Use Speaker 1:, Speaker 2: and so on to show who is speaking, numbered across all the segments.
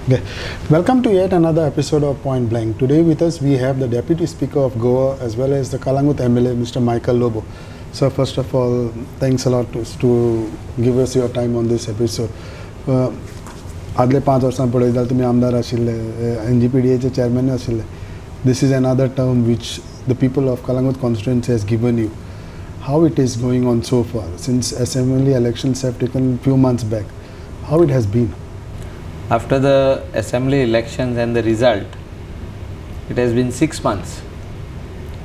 Speaker 1: Okay. Welcome to yet another episode of Point Blank. Today with us we have the Deputy Speaker of Goa as well as the Calangute MLA, Mr. Michael Lobo. So first of all, thanks a lot to give us your time on this episode. आदले 5 वर्सां पळयत जाल्यार तुमी आमदार आशिल्ले, एनजीपीडीएचे chairman आशिल्ले. This is another term which the people of Calangute constituency has given you. How it is going on so far since assembly elections have taken few months back? How it has been?
Speaker 2: After the assembly elections and the result, it has been 6 months,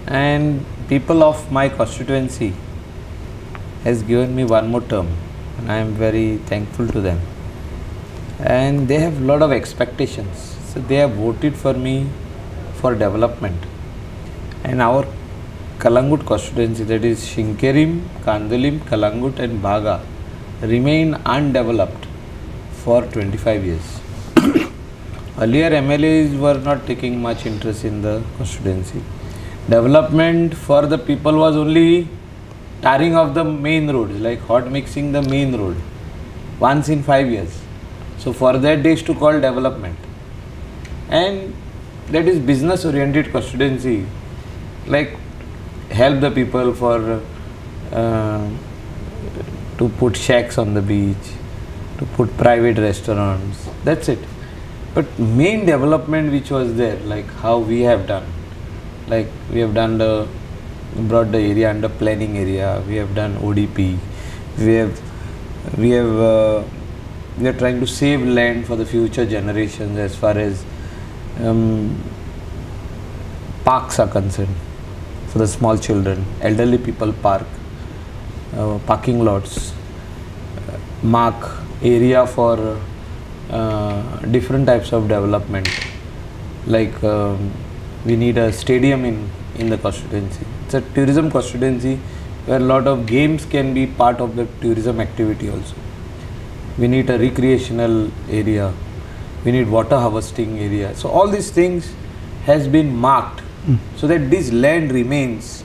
Speaker 2: and people of my constituency has given me one more term, and I am very thankful to them. And they have lot of expectations, so they have voted for me for development. And our Calangute constituency, that is Shinkerim, Candolim, Calangute and Baga, remain undeveloped for 25 years. Earlier MLAs were not taking much interest in the constituency. Development for the people was only tarring of the main roads, like hot mixing the main road once in 5 years. So for that they used to call development. And that is business oriented constituency, like help the people for to put shacks on the beach, to put private restaurants, that's it. But main development which was there, like how we have done, like we have done the, brought the area under planning area, we have done ODP, we are trying to save land for the future generations as far as parks are concerned, for the small children, elderly people park, parking lots, mark area for different types of development, like we need a stadium in the constituency. It's a tourism constituency where a lot of games can be part of the tourism activity also. We need a recreational area, we need water harvesting area. So all these things has been marked so that this land remains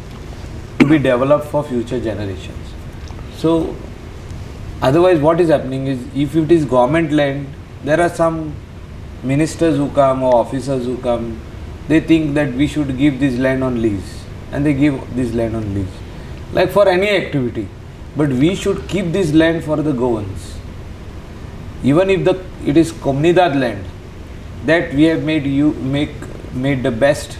Speaker 2: to be developed for future generations. So otherwise what is happening is, if it is government land, there are some ministers who come or officers who come, they think that we should give this land on lease, and they give this land on lease, like for any activity. But we should keep this land for the Goans. Even if it is Comunidade land, that we have made made the best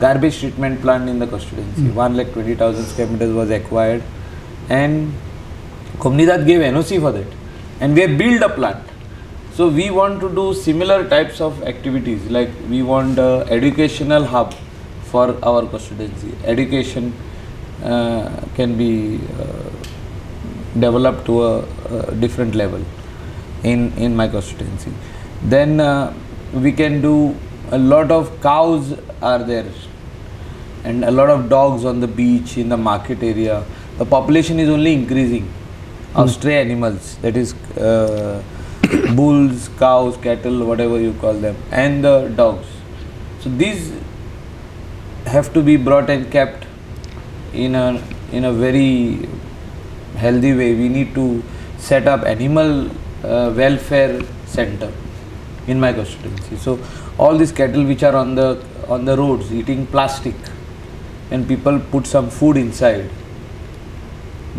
Speaker 2: garbage treatment plant in the constituency. 120,000 square meters was acquired, and Comunidade gave NOC for that, and we have built a plant. So we want to do similar types of activities, like we want an educational hub for our constituency. Education can be developed to a different level in my constituency. Then we can do a lot of cows are there and a lot of dogs on the beach, in the market area. The population is only increasing of stray animals, that is bulls, cows, cattle, whatever you call them, and the dogs. So these have to be brought and kept in a very healthy way. We need to set up animal welfare center in my constituency. So all these cattle which are on the roads eating plastic, and people put some food inside,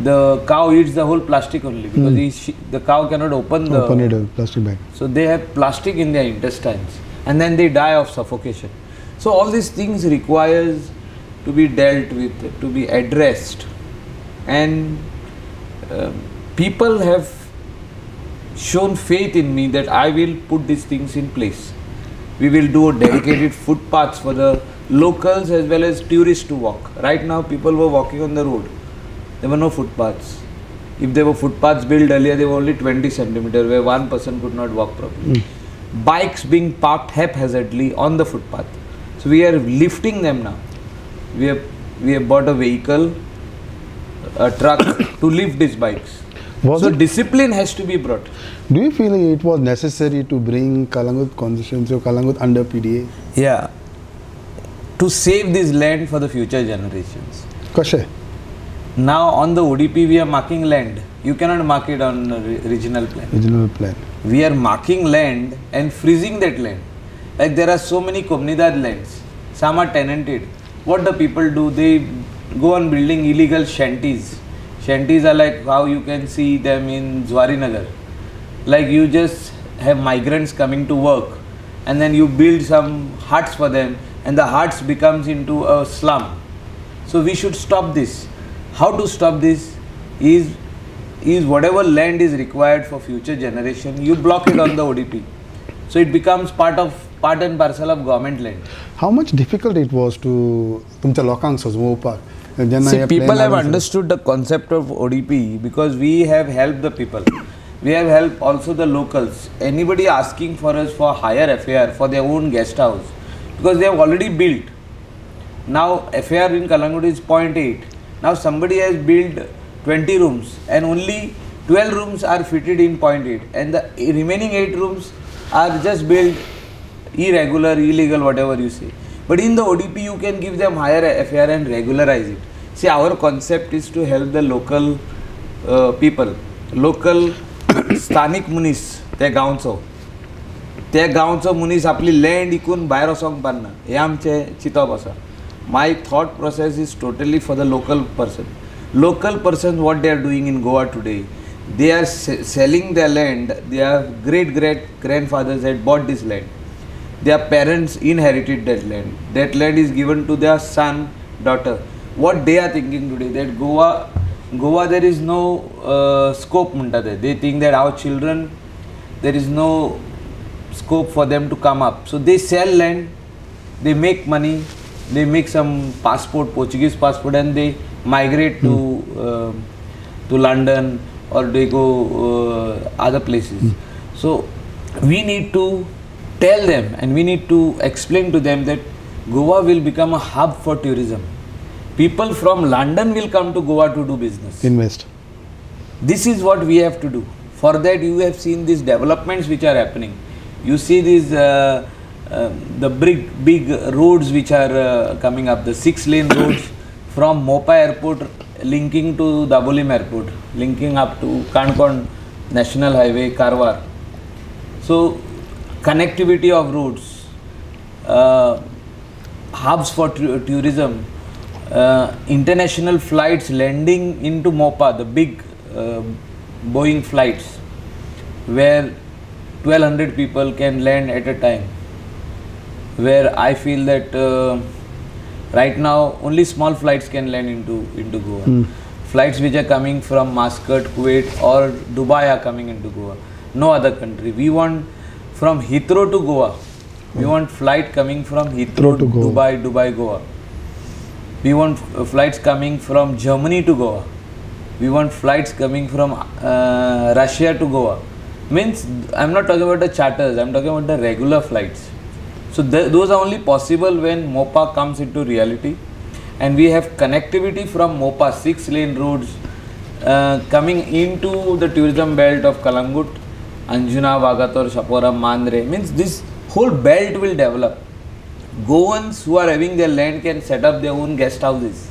Speaker 2: the cow eats the whole plastic only, because the cow cannot open the
Speaker 1: plastic bag.
Speaker 2: So they have plastic in their intestines, and then they die of suffocation. So all these things requires to be dealt with, to be addressed, and people have shown faith in me that I will put these things in place. We will do a dedicated footpaths for the locals as well as tourists to walk. Right now people were walking on the road. There were no footpaths. If there were footpaths built earlier, they were only 20 centimeters, where one person could not walk properly. Bikes being parked haphazardly on the footpath. So we are lifting them now. We have bought a vehicle, a truck to lift these bikes. So discipline has to be brought.
Speaker 1: Do you feel it was necessary to bring Calangute constituency or Calangute under PDA?
Speaker 2: Yeah. To save this land for the future generations.
Speaker 1: Kashe?
Speaker 2: Now on the ODP we are marking land. You cannot mark it on the regional plan.
Speaker 1: Regional plan.
Speaker 2: We are marking land and freezing that land. Like there are so many Comunidade lands, some are tenanted. What the people do, they go on building illegal shanties. Shanties are like how you can see them in Zuarinagar. Like you just have migrants coming to work and then you build some huts for them and the huts becomes into a slum. So we should stop this. How to stop this is whatever land is required for future generation, you block it on the ODP. So it becomes part and parcel of government land.
Speaker 1: How much difficult it was to तुमच्या लोकांक सजोवपाक?
Speaker 2: See, people have understood the concept of ODP because we have helped the people. We have helped also the locals. Anybody asking for us for higher FAR for their own guest house, because they have already built. Now FAR in Calangute is 0.8. Now somebody has built 20 rooms and only 12 rooms are fitted in 0.8 and the remaining 8 rooms are just built irregular, illegal, whatever you say. But in the ODP you can give them higher FAR and regularize it. See, our concept is to help the local people, local स्थानिक मनीस त्या गांवचो, त्या गांवचो मनीस आपली land इकून भायर वचोंक पारना, हें आमचें चिंतप आसा. My thought process is totally for the local person. Local person, what they are doing in Goa today, they are selling their land. Their great great grandfathers had bought this land. Their parents inherited that land. That land is given to their son, daughter. What they are thinking today, that Goa there is no scope म्हणटा ते. They think that our children, there is no scope for them to come up. So they sell land, they make money, they make some passport, Portuguese passport, and they migrate to London or they go other places. So we need to tell them and we need to explain to them that Goa will become a hub for tourism. People from London will come to Goa to do business.
Speaker 1: Invest.
Speaker 2: This is what we have to do. For that, you have seen these developments which are happening. You see these the big roads which are coming up, the 6-lane roads from Mopa Airport linking to Dabolim Airport, linking up to Canacona National Highway, Karwar. So, connectivity of roads, hubs for tourism, international flights landing into Mopa, the big Boeing flights, where 1200 people can land at a time. Where I feel that right now only small flights can land into Goa. Flights which are coming from Muscat, Kuwait or Dubai are coming into Goa. No other country. We want from Heathrow to Goa. We want flight coming from Heathrow to Dubai, Dubai, Goa. We want flights coming from Germany to Goa. We want flights coming from Russia to Goa. Means, I'm not talking about the charters, I'm talking about the regular flights. So those are only possible when Mopa comes into reality and we have connectivity from Mopa, 6-lane roads coming into the tourism belt of Calangute, Anjuna, Vagator, Chapora, Mandre. Means this whole belt will develop. Goans who are having their land can set up their own guest houses,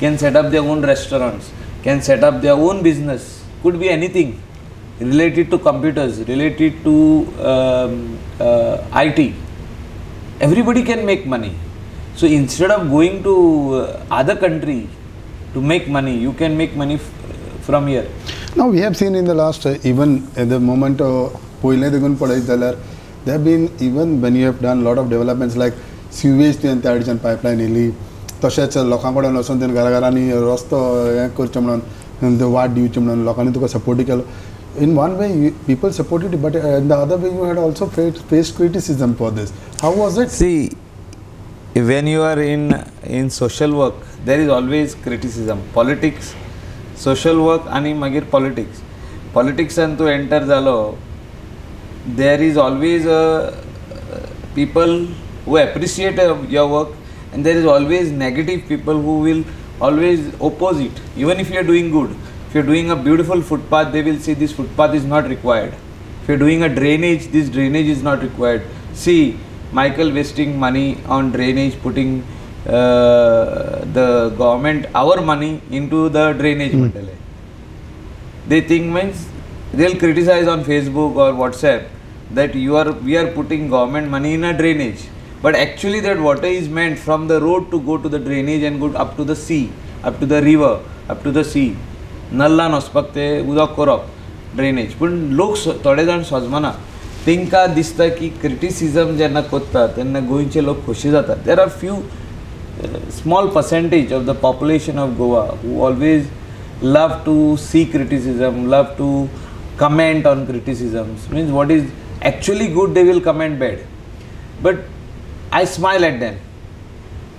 Speaker 2: can set up their own restaurants, can set up their own business, could be anything related to computers, related to IT. Everybody can make money. So instead of going to other country to make money, you can make money from here.
Speaker 1: Now we have seen in the last, even at the moment पयलें देखून पळयत जाल्यार there have been, even when you have done lot of developments like sewage तुवें त्या सायडीच्यान pipeline येयली, तशेंच लोकां कडेन वचून तुवें घरा घरांनी रस्तो हें करचें म्हणून वाट दिवची म्हणून लोकांनी तुका सपोर्टूय केलो. In one way, people supported you, but in the other way, you had also faced criticism for this. How was it?
Speaker 2: See, when you are in social work, there is always criticism. Politics, social work, ani magir politics. Politics and to enter jalo, there is always people who appreciate your work, and there is always negative people who will always oppose it, even if you are doing good. If you are doing a beautiful footpath, they will say this footpath is not required. If you are doing a drainage, this drainage is not required. See, Michael wasting money on drainage, putting the government, our money into the drainage. They think means They will criticize on Facebook or WhatsApp that we are putting government money in a drainage, but actually that water is meant from the road to go to the drainage and go up to the sea, up to the river, up to the sea. नल्लान वचपाक ते उदक करप drainage. पूण लोक थोडे जाण सोजमना, तांकां दिसता की क्रिटिसिजम जेन्ना करता तेन्ना गोंयचे लोक खोशी जातात. There are few small percentage of the population of Goa who always love to see criticism, love to comment on criticisms. Means what is actually good they will comment bad, but I smile at them.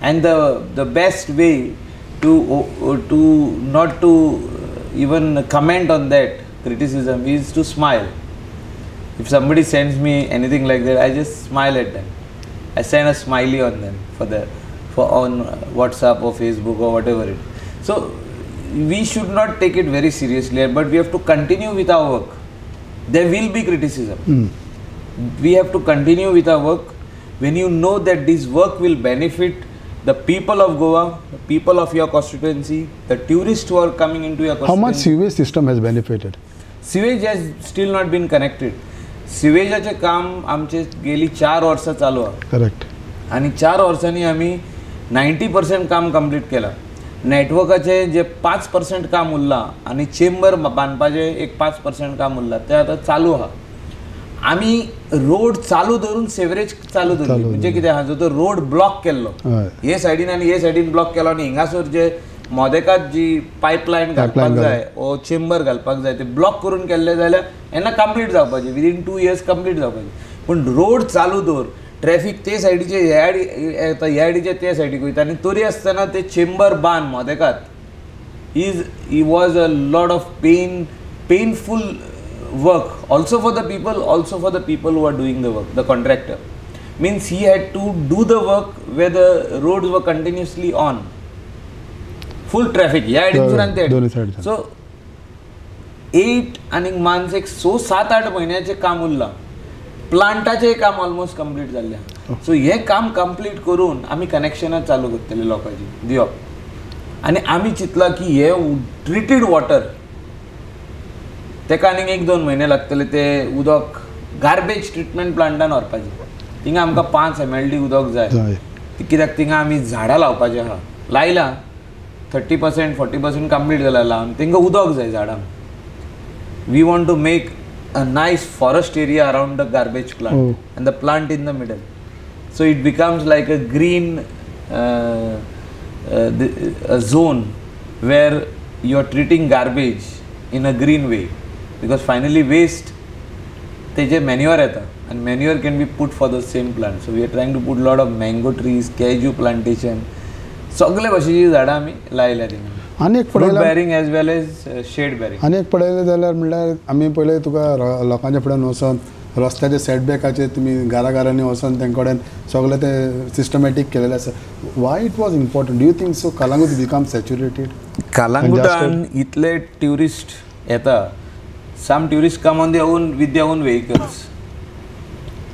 Speaker 2: And the best way to not to even comment on that criticism is to smile. If somebody sends me anything like that, I just smile at them. I send a smiley on them for on WhatsApp or Facebook or whatever it is. So we should not take it very seriously, but we have to continue with our work. There will be criticism. We have to continue with our work. When you know that this work will benefit the people of Goa, the people of your constituency, the tourists who are coming into your constituency.
Speaker 1: How much sewage system has benefited?
Speaker 2: Sewage has still not been connected. सिवेजाचें काम आमचे गेली 4 वर्सां चालू आहा.
Speaker 1: Correct.
Speaker 2: आनी 4 वर्सांनी आमी 90% काम कंप्लीट केलां. नॅटवर्काचें जे 5% काम उरलां आनी चेंबर बांदपाचें एक 5% काम उरलां तें आतां चालू आहा. आमी रोड चालू धरून सेवरेज चालू धरली. म्हणजे कितें आहा, जो तो रोड ब्लॉक केल्लो हे सायडीन आनी हे सायडीन ब्लॉक केलो आनी हिंगासर जे मोदेकात जी पायपलायन घालपाक जाय ओ चेंबर घालपाक जाय ते ब्लॉक करून केल्ले जाल्यार येन्ना कंप्लीट जावपाचें, विदीन 2 इयर्स कंप्लीट जावपाचें. पूण रोड चालू दवर, ट्रॅफिक ते सायडीचे ह्या येता, ह्या सायडीचे ते सायडीक वयता आनी तरी आसतना ते चेंबर बांद मोदेकात is was a lot of painful work also for the people, also for the people who are doing the work, the contractor. Means he had to do the work where the roads were continuously on. Full traffic, ह्या सायडीनसून आनी त्या सायडीन. So 8 आनी months एक 6-7-8 म्हयन्याचें काम उरलां. प्लांटाचें काम ऑलमोस्ट कंप्लीट जाल्लें. सो हें काम कंप्लीट करून आमी कनेक्शनां चालू करतले लोकांची दिवप. आनी आमी चिंतलां की हे ट्रिटेड वॉटर तेका आनीक 1-2 म्हयने लागतले ते उदक गार्बेज ट्रिटमेंट प्लांटान व्हरपाचें. थिंगा आमकां 5 MLD उदक जाय, कित्याक थिंगा आमी झाडां लावपाचीं आहा. लायलां 30% 40% कंप्लीट जाला लावन, तांकां उदक जाय झाडांक. We want to make a nice forest area around the garbage plant and the plant in the middle. So it becomes like a green a zone where you are treating garbage in a green way, because finally waste तेजे manure येता and manure can be put for the same plant. So we are trying to put lot of mango trees, cashew plantation, सगळे भाशेची झाडां आमी लायल्या थिंगा.
Speaker 1: आनी एक
Speaker 2: fruit bearing as well as shade bearing.
Speaker 1: आनी एक पळयलें जाल्यार म्हणल्यार आमी पयलें तुका लोकांच्या फुड्यान वचोन रस्त्याचे सेटबॅकाचेर तुमी घरा घरांनी वचोन तेंचे कडेन सगळें तें सिस्टमॅटीक केलेलें आसा. Why it was important? Do you think so Calangute become saturated?
Speaker 2: कालांगुटान इतले ट्युरिस्ट येता. Some tourist come on their own with their own vehicles.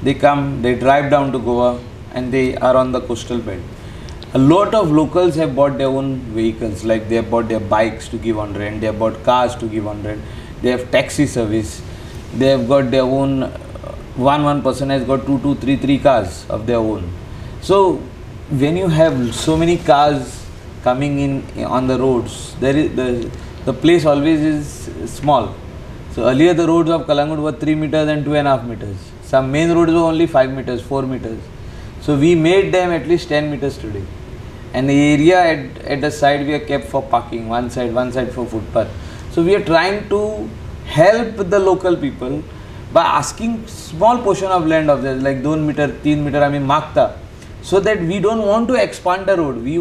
Speaker 2: They come, they drive down to Goa and they are on the coastal belt. A lot of locals have bought their own vehicles, like they have bought their bikes to give on rent, they have bought cars to give on rent, they have taxi service, they have got their own, one person has got 2, 2, 3, 3 cars of their own. So when you have so many cars coming in on the roads, there is the place always is small. So earlier the roads of Calangute were 3 meters and 2.5 meters. Some main roads were only 5 meters, 4 meters. So we made them at least 10 meters today. And the area at the side we are kept for parking, one side for footpath. So we are trying to help the local people by asking small portion of land of theirs, like 2 meter, 3 meter, I mean makta, so that we don't want to expand the road. We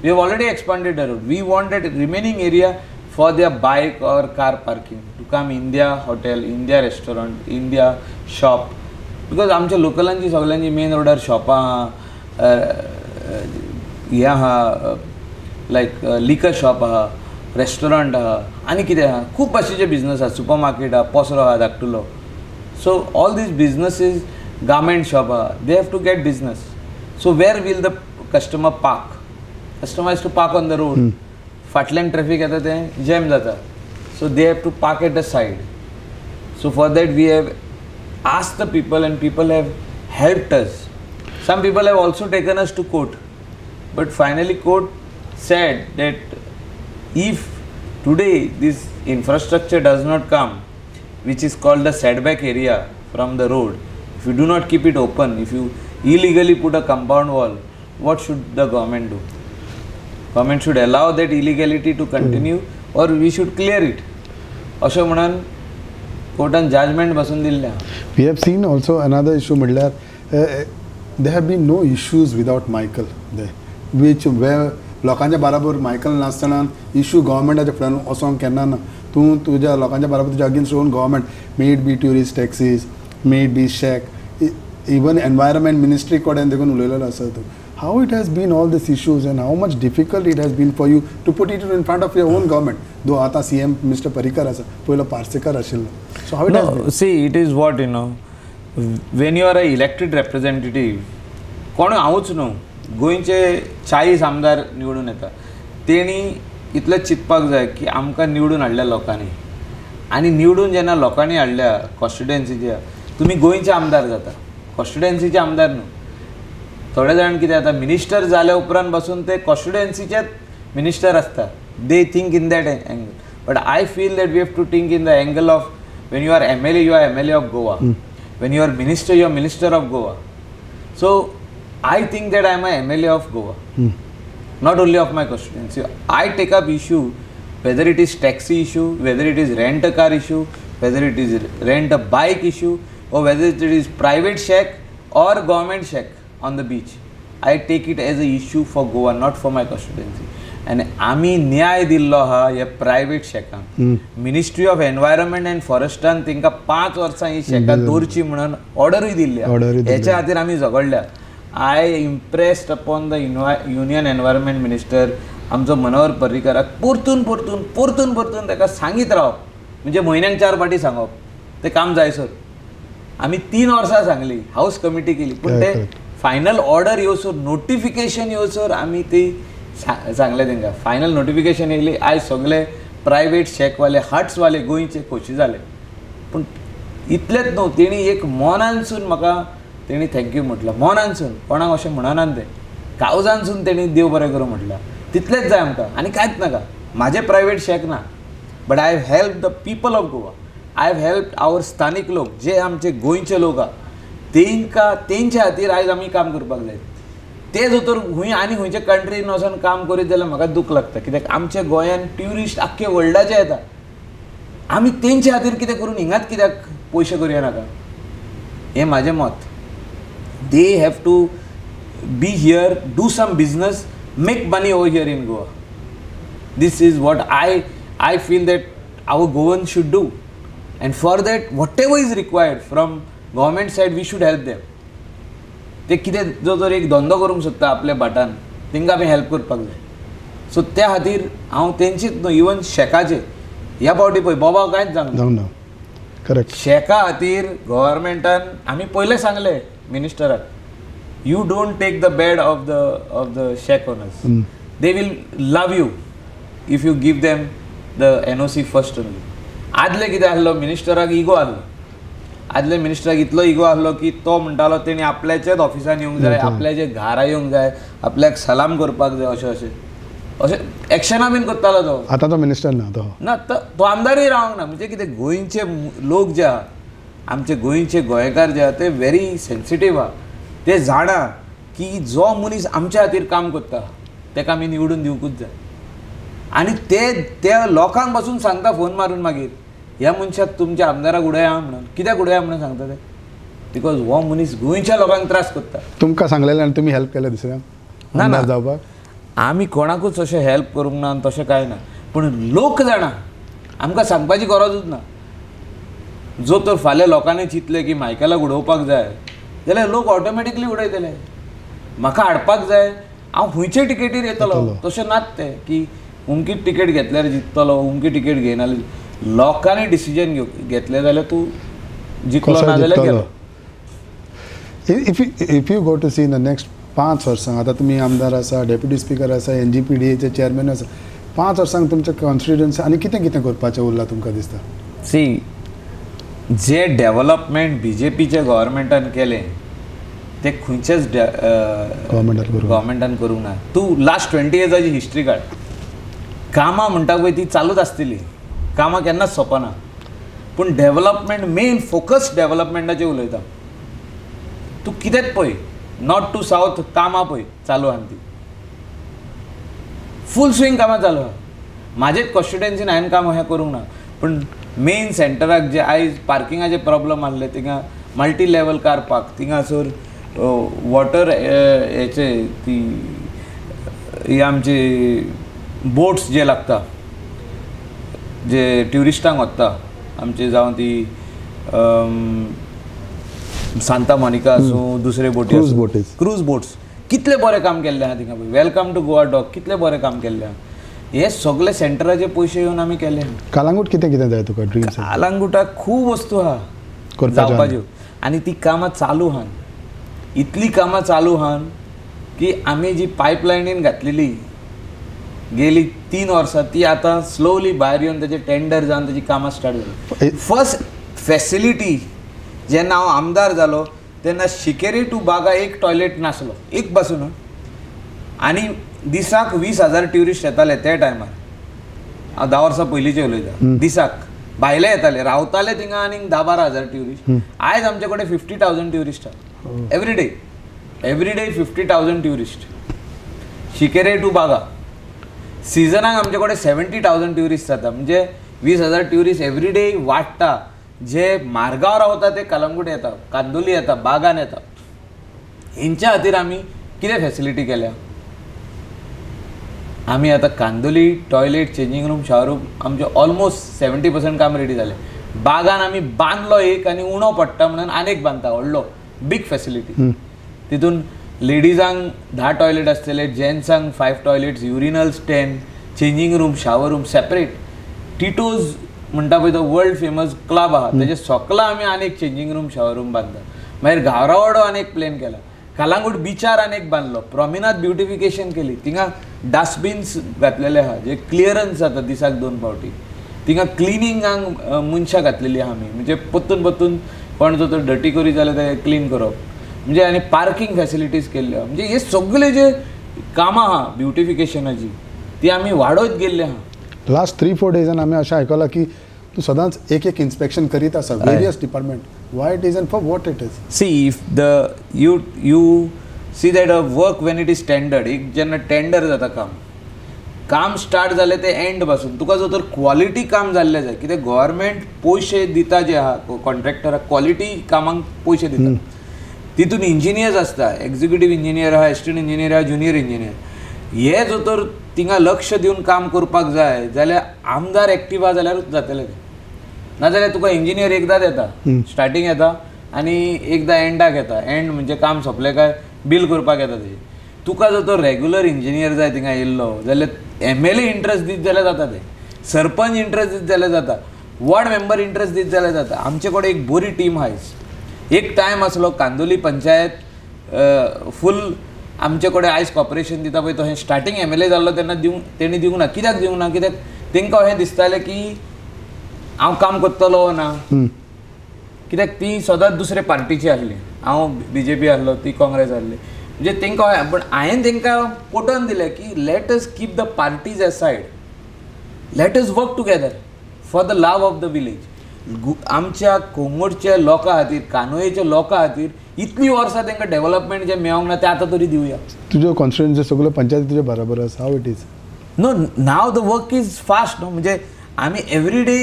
Speaker 2: have already expanded the road. We want that remaining area for their bike or car parking to come in their hotel, in their restaurant, in their shop. Because आमच्या लोकलांची सगळ्यांची main रोडार शॉपां हें आहा, लायक liquor shop आहा, restaurant आहा, आनी कितें आहा, खूब भाशेचे बिजनस आहा, सुपर मार्केट आहा, पसरो आहा धाकटुलो. So all these businesses, garment shop आहा, they have to get business. So where will the customer park? Customer has to park on the road. फाटल्यान ट्रॅफिक येता तें जॅम जाता. So they have to park at the side. So for that we have asked the people and people have helped us. Some people have also taken us to court, but finally court said that if today this infrastructure does not come, which is called the setback area from the road, if you do not keep it open, if you illegally put a compound wall, what should the government do? Government should allow that illegality to continue or we should clear it. अशें म्हणून कोर्टान judgement बसून दिल्लें.
Speaker 1: We have seen also another issue म्हणल्यार there have been no issues without Michael there, which where लोकांच्या बराबर Michael नासतना issue गव्हर्मेंटाच्या फुड्यान वचोंक केन्ना ना. तूं तुज्या लोकांच्या बराबर तुज्या against own government, may it be tourist taxis, may it be shack, even environment ministry कडेन देखून उलयलेलो आसा तूं. How it has been all these issues and how much difficult it has been for you to put it in front of your own government? Though आता CM Mr. Parrikar आसा, पयलो पार्सेकर आशिल्लो. So how it has been?
Speaker 2: See, it is what, you know, when you are a elected representative, कोण हांवूच न्हू, गोंयचे 40 आमदार निवडून येता, तेणी इतलें चिंतपाक जाय की आमकां निवडून हाडल्या लोकांनी, आनी निवडून जेन्ना लोकांनी हाडल्या कॉन्स्टिट्युएन्सीच्या, तुमी गोंयचे आमदार जाता, कॉन्स्टिट्युएन्सीचे आमदार न्हू. थोडे जाण कितें जाता, मिनिस्टर जाल्या उपरांत बसून ते कॉन्स्टिट्युएन्सीचेच मिनिस्टर आसता. They think in that angle, but I feel that we have to think in the angle of when you are MLA, you are MLA of Goa. When you are minister, you are minister of Goa. So I think that I am a MLA of Goa, not only of my constituency. I take up issue, whether it is taxi issue, whether it is rent a car issue, whether it is rent a bike issue, or whether it is private shack or government shack on the beach. I take it as a issue for Goa, not for my constituency. And आमी न्याय दिल्लो आहा ह्या private शॅकांक. Ministry of environment and फॉरेस्टान तांकां 5 वर्सां ही शॅकां दवरची म्हणून ऑर्डरूय दिल्ली. हेच्या खातीर आमी झगडल्या. I impressed upon the union environment minister आमचो मनोहर पर्रीकराक परतून परतून परतून परतून ताका सांगीत रावप, म्हणजे म्हयन्याक 4 फावटी सांगप, तें काम जायसर. आमी 3 वर्सां सांगली, हावस कमिटी केली, पूण ते फायनल ऑर्डर येवसर, नोटिफिकेशन येवसर आमी ती सांगलें तांकां. फायनल नोटिफिकेशन येयली, आयज सगळे प्रायवेट शॅकवाले, हट्सवाले गोंयचे खोशी जाले. पूण इतलेंच न्हू, तेणी एक मनानसून म्हाका तेणी thank you म्हटलं. मनानसून, कोणाक अशें म्हणना तें, कावजानसून तेणी देव बरें करूं म्हटलां. तितलेंच जाय आमकां आनी कांयच नाका. म्हाजें प्रायवेट शॅक ना, but I have help the people of Goa. I have help our स्थानीक लोक, जे आमचे गोंयचे लोक आहा तेंकां, तेंच्या खातीर आयज आमी काम करपाक जाय. ते जर तर खूंय आनी खंयच्या कंट्रीन वचोन काम करीत जाल्यार म्हाका दूख लागता, कित्याक आमच्या गोंयान ट्युरिस्ट आख्खे वर्ल्डाचे येता. आमी तेंच्या खातीर कितें करून हिंगाच कित्याक पयशे करुया नाका, हें म्हाजें मत. They have to be here, do some business, make money over here in Goa. This is what I feel that our Goan should do, and for that whatever is required from government side we should help them. ते कितें जो जर एक धंदो करूंक सोदता आपल्या भाटान, तांकां आमी हेल्प करपाक जाय. सो त्या खातीर हांव तेंचीच न्हू, इवन शॅकाचे ह्या फावटी पळय बोबाव कांयच जावंक ना.
Speaker 1: करेक्ट.
Speaker 2: शॅका खातीर गव्हर्मेंटान आमी पयलें सांगलें मिनिस्टराक, you don't take the bad of the shack owners. They will love you if you give them the NOC first only. आदले कितें आहलो, मिनिस्टराक इगो आहलो. आदले मिनिस्टराक इतलो इगो आहलो की तो म्हणटालो तेणी आपल्याच्याच ऑफिसान येवंक जाय, आपल्याच्या घरा येवंक जाय, आपल्याक सलाम करपाक जाय, अशें अशें अशें एक्शनां बीन करतालो तो.
Speaker 1: आतां तो मिनिस्टर ना, तो
Speaker 2: ना, तो आमदारूय रावंक ना. म्हणजे कितें, गोंयचे लोक जे आहा, आमचे गोंयचे गोंयकार जे आहा ते व्हेरी सेन्सिटीव आहा. ते जाणा की जो मनीस आमच्या खातीर काम करता ताका आमी निवडून दिवंकूच जाय. आनी ते त्या लोकांक पासून सांगता फोन मारून मागीर, ह्या मनशाक तुमच्या आमदाराक उडया म्हणून. कित्याक उडया म्हणून सांगता ते? Because हो मनीस गोंयच्या लोकांक त्रास करता.
Speaker 1: तुमकां सांगलेलें आनी तुमी हेल्प केलें दुसऱ्यांक
Speaker 2: ना
Speaker 1: जावपाक?
Speaker 2: आमी कोणाकूच अशें हेल्प करूंक ना आनी तशें कांय ना, पूण लोक जाणा, आमकां सांगपाची गरजूच ना. जो तर फाल्यां लोकांनी चिंतलें की मायकलाक उडोवपाक जाय जाल्यार लोक ऑटोमॅटिकली उडयतले. म्हाका हाडपाक जाय, हांव खंयचे टिकेटीर येतलो, तशें नात ते की उमकी टिकेट घेतल्यार जिखतलो, उमकी टिकेट घेयना. लोकांनी डिसिजन घेतलें जाल्यार तूं जिखलो, ना जाल्यार गेलो.
Speaker 1: If you go to see in the next 5 वर्सां, आतां तुमी आमदार आसा, डेप्युटी स्पिकर आसा, NGPDAचे चेअरमॅन आसा, 5 वर्सांक तुमच्या कॉन्स्टिट्युएन्सी आनी कितें कितें करपाचें उरलां तुमकां दिसता?
Speaker 2: सी, जे डेव्हलपमेंट बीजेपीच्या गव्हर्मेंटान केलें ते खंयच्याच गव्हर्मेंटान करूंक ना. तूं लास्ट 20 इयर्साची हिस्ट्री काड, कामां म्हणटा पळय ती चालूच आसतली, कामां केन्नाच सोंपना, पूण डेव्हलपमेंट मेन फोकस डेव्हलपमेंटाचेर उलयता. तूं कितेंच पळय, नॉर्थ टू सावथ कामां पळय चालू आहा ती, फूल स्विंग कामां चालू आहा. म्हाजेच कॉन्स्टिट्युएन्सीन हांवें काम हें करूंक ना, पूण मेन सेंटराक जे आयज पार्किंगाचे प्रॉब्लम आहले थिंगा मल्टी लेवल कार पार्क, थिंगासर वॉटर हेचे ती ही आमची बोट्स जे लागता जे ट्युरिस्टांक वता आमचे, जावं ती सांता मोनिका आसूं दुसरे बोटी, क्रूज बोट्स, कितले बरें काम केल्लें आहा थिंगा. Welcome to Goa dock कितलें बरें काम केल्लें आहा. हे सगळे सेंटराचे पयशे येवन आमी केले.
Speaker 1: कालांगूट कितें कितें जाय तुका ड्रीम्स?
Speaker 2: कालांगुटाक खूब वस्तू आहा जावपाच्यो आनी ती कामां चालू आहान, इतली कामां चालू आहान की आमी जी पायपलायनीन घातलेली गेली 3 वर्सां ती आतां स्लोली भायर येवन ताचे टेंडर जावन ताची कामां स्टार्ट जाली. फर्स्ट फॅसिलिटी जेन्ना हांव आमदार जालो तेन्ना शिकेरी टू बागा एक टॉयलेट नासलो, एक पासून, आनी दिसाक 20,000 ट्युरिस्ट येताले त्या टायमार. हांव 10 वर्सां पयलींचें उलयता. दिसाक भायले येताले, रावताले थिंगा आनीक 10-12 हजार ट्युरिस्ट. आयज आमचे कडेन 50,000 ट्युरिस्ट आहा every day, every day 50,000 tourist Shinkeri to Baga. सिजनाक आमचे कडेन 70,000 ट्युरिस्ट जाता, म्हणजे 20,000 ट्युरिस्ट एवरी डे वाडटा. जे मार्गावर रावता ते कलंगूट येता, कांदोली येता, बागान येता. हेंच्या खातीर आमी कितें फॅसिलिटी केल्या? आमी आतां Candolim toilet, changing room, shower room आमचें ऑलमोस्ट 70% काम रेडी जालें. बागान आमी बांदलो एक आनी उणो पडटा म्हणून आनी एक बांदता व्हडलो बीग फॅसिलिटी. तितून लेडिजांक 10 टॉयलेट आसतले, जेंट्सांक 5 toilets, urinals 10, changing room, shower room separate. Tito's म्हणटा पळय तो वर्ल्ड फेमस क्लब आहा तेजे सकला आमी आनी एक चेंजींग रूम, शावर रूम बांदता. मागीर गावरावाडो आनी एक प्लेन केला, कालांगूट बिचार आनी एक बांदलो, प्रॉमिनाद ब्युटिफिकेशन केली, थिंगा डस्टबीन्स घातलेले आहा जे क्लियरन्स जाता दिसाक 2 फावटी, थिंगा क्लिनिंगांक मनशां घातलेली आहा आमी, म्हणजे परतून परतून कोण जो तो डटी करी जाल्यार ते क्लीन करप, म्हणजे आनी पार्किंग फॅसिलिटीज केल्ल्यो. म्हणजे हे सगळे जे कामां आहा ब्युटिफिकेशनाची ती आमी वाडयत गेल्ले आहा.
Speaker 1: लास्ट 3-4 डेजान आमी अशें आयकलां की तूं सदांच एक एक इन्स्पेक्शन करीत आसा various department. Why it is and for what it is?
Speaker 2: See if the you you see that a work when it is tendered, एक जेन्ना टेंडर जाता काम, काम स्टार्ट जालें तें एंड पासून तुका जर तर क्वॉलिटी काम जाल्लें जाय, कित्याक गव्हर्मेंट पयशे दिता जे आहा कॉन्ट्रॅक्टराक, क्वॉलिटी कामांक पयशे दिता. तितून इंजिनियर्स आसता, एग्जिक्युटीव इंजिनियर आहा, एसिस्टंट इंजिनियर आहा, ज्युनियर इंजिनियर. हे जर तर थिंगा लक्ष दिवन काम करपाक जाय जाल्यार आमदार एक्टीव आहा जाल्यारूच जातलें तें, नाजाल्यार तुका इंजिनियर एकदांच येता, स्टार्टींग येता आनी एकदां एंडाक येता. एंड म्हणजे काम सोंपलें काय बील करपाक येता तेजें. तुका जर तो रेगुलर इंजिनियर जाय थिंगा येयल्लो जाल्यार MLA interest दीत जाल्यार जाता तें, सरपंच इंट्रस्ट दीत जाल्यार जाता, वॉर्ड मेंबर इंट्रस्ट दीत जाल्यार जाता. आमचे कडेन एक बरी टीम आयज. एक टायम आसलो कांदोली पंचायत फूल आमचे कडेन आयज कॉपरेशन दिता पळय, तो हें स्टार्टींग MLA जाल्लो तेन्ना दिवंक तेणी दिवंक ना. कित्याक दिवंक ना? कित्याक तेंकां अशें दिसतालें की हांव काम करतलो ना, कित्याक ती सदांच दुसरे पार्टीची आसली. हांव BJP आहलो, ती काँग्रेस आहली, म्हणजे तेंकां. पण हांवें तेंकां पटोवन दिलें की let us keep the parties aside, let us work together for the love of the village. आमच्या कोंगोडच्या लोकां खातीर, कानोयेच्या लोकां खातीर इतली वर्सां तांकां डेव्हलपमेंट जें मेळोंक ना तें आतां तरी दिवया.
Speaker 1: तुज्यो कॉन्स्टिट्युएन्सी सगळ्यो पंचायती तुज्या बराबर आसा, how it is?
Speaker 2: No, now the work is fast न्हू. म्हणजे आमी एवरी डे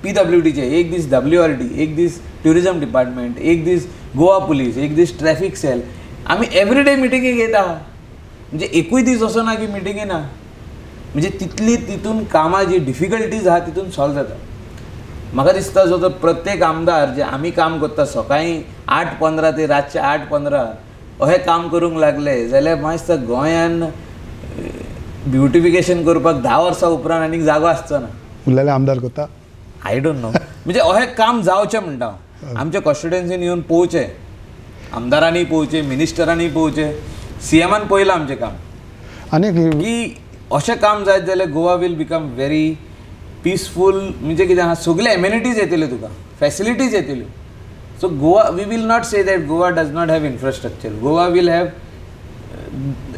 Speaker 2: PWDचे, एक दीस WRD, एक दीस ट्युरिजम डिपार्टमेंट, एक दीस गोवा पुलीस, एक दीस ट्रॅफिक सेल, आमी एवरी डे मिटिंगी घेता. म्हणजे एकूय दीस असो ना की मिटिंगी ना. म्हणजे तितली तितून कामां जी डिफिकल्टीज आहा तितून सॉल्व जाता. म्हाका दिसता जो तर प्रत्येक आमदार जे आमी काम करता सकाळीं 8:15 ते रातचे 8:15 अशें काम करूंक लागले जाल्यार म्हाका दिसता गोंयान ब्युटिफिकेशन करपाक 10 वर्सां उपरांत आनीक जागो आसचो ना.
Speaker 1: उरलेले आमदार करता?
Speaker 2: I don't know. म्हणजे अशें काम जावचें म्हणटा हांव. आमच्या कॉन्स्टिट्युएन्सीन येवन पळोवचें, आमदारांनी पळोवचें, मिनिस्टरांनी पळोवचें, CMान पळयलां आमचें काम.
Speaker 1: आनी
Speaker 2: की अशें काम जायत जाल्यार Goa will become very peaceful. म्हणजे कितें आहा, सगळे एमेनिटीज येतले तुका, facilities येतल्यो. So Goa, we will not say that Goa does not have infrastructure. Goa will have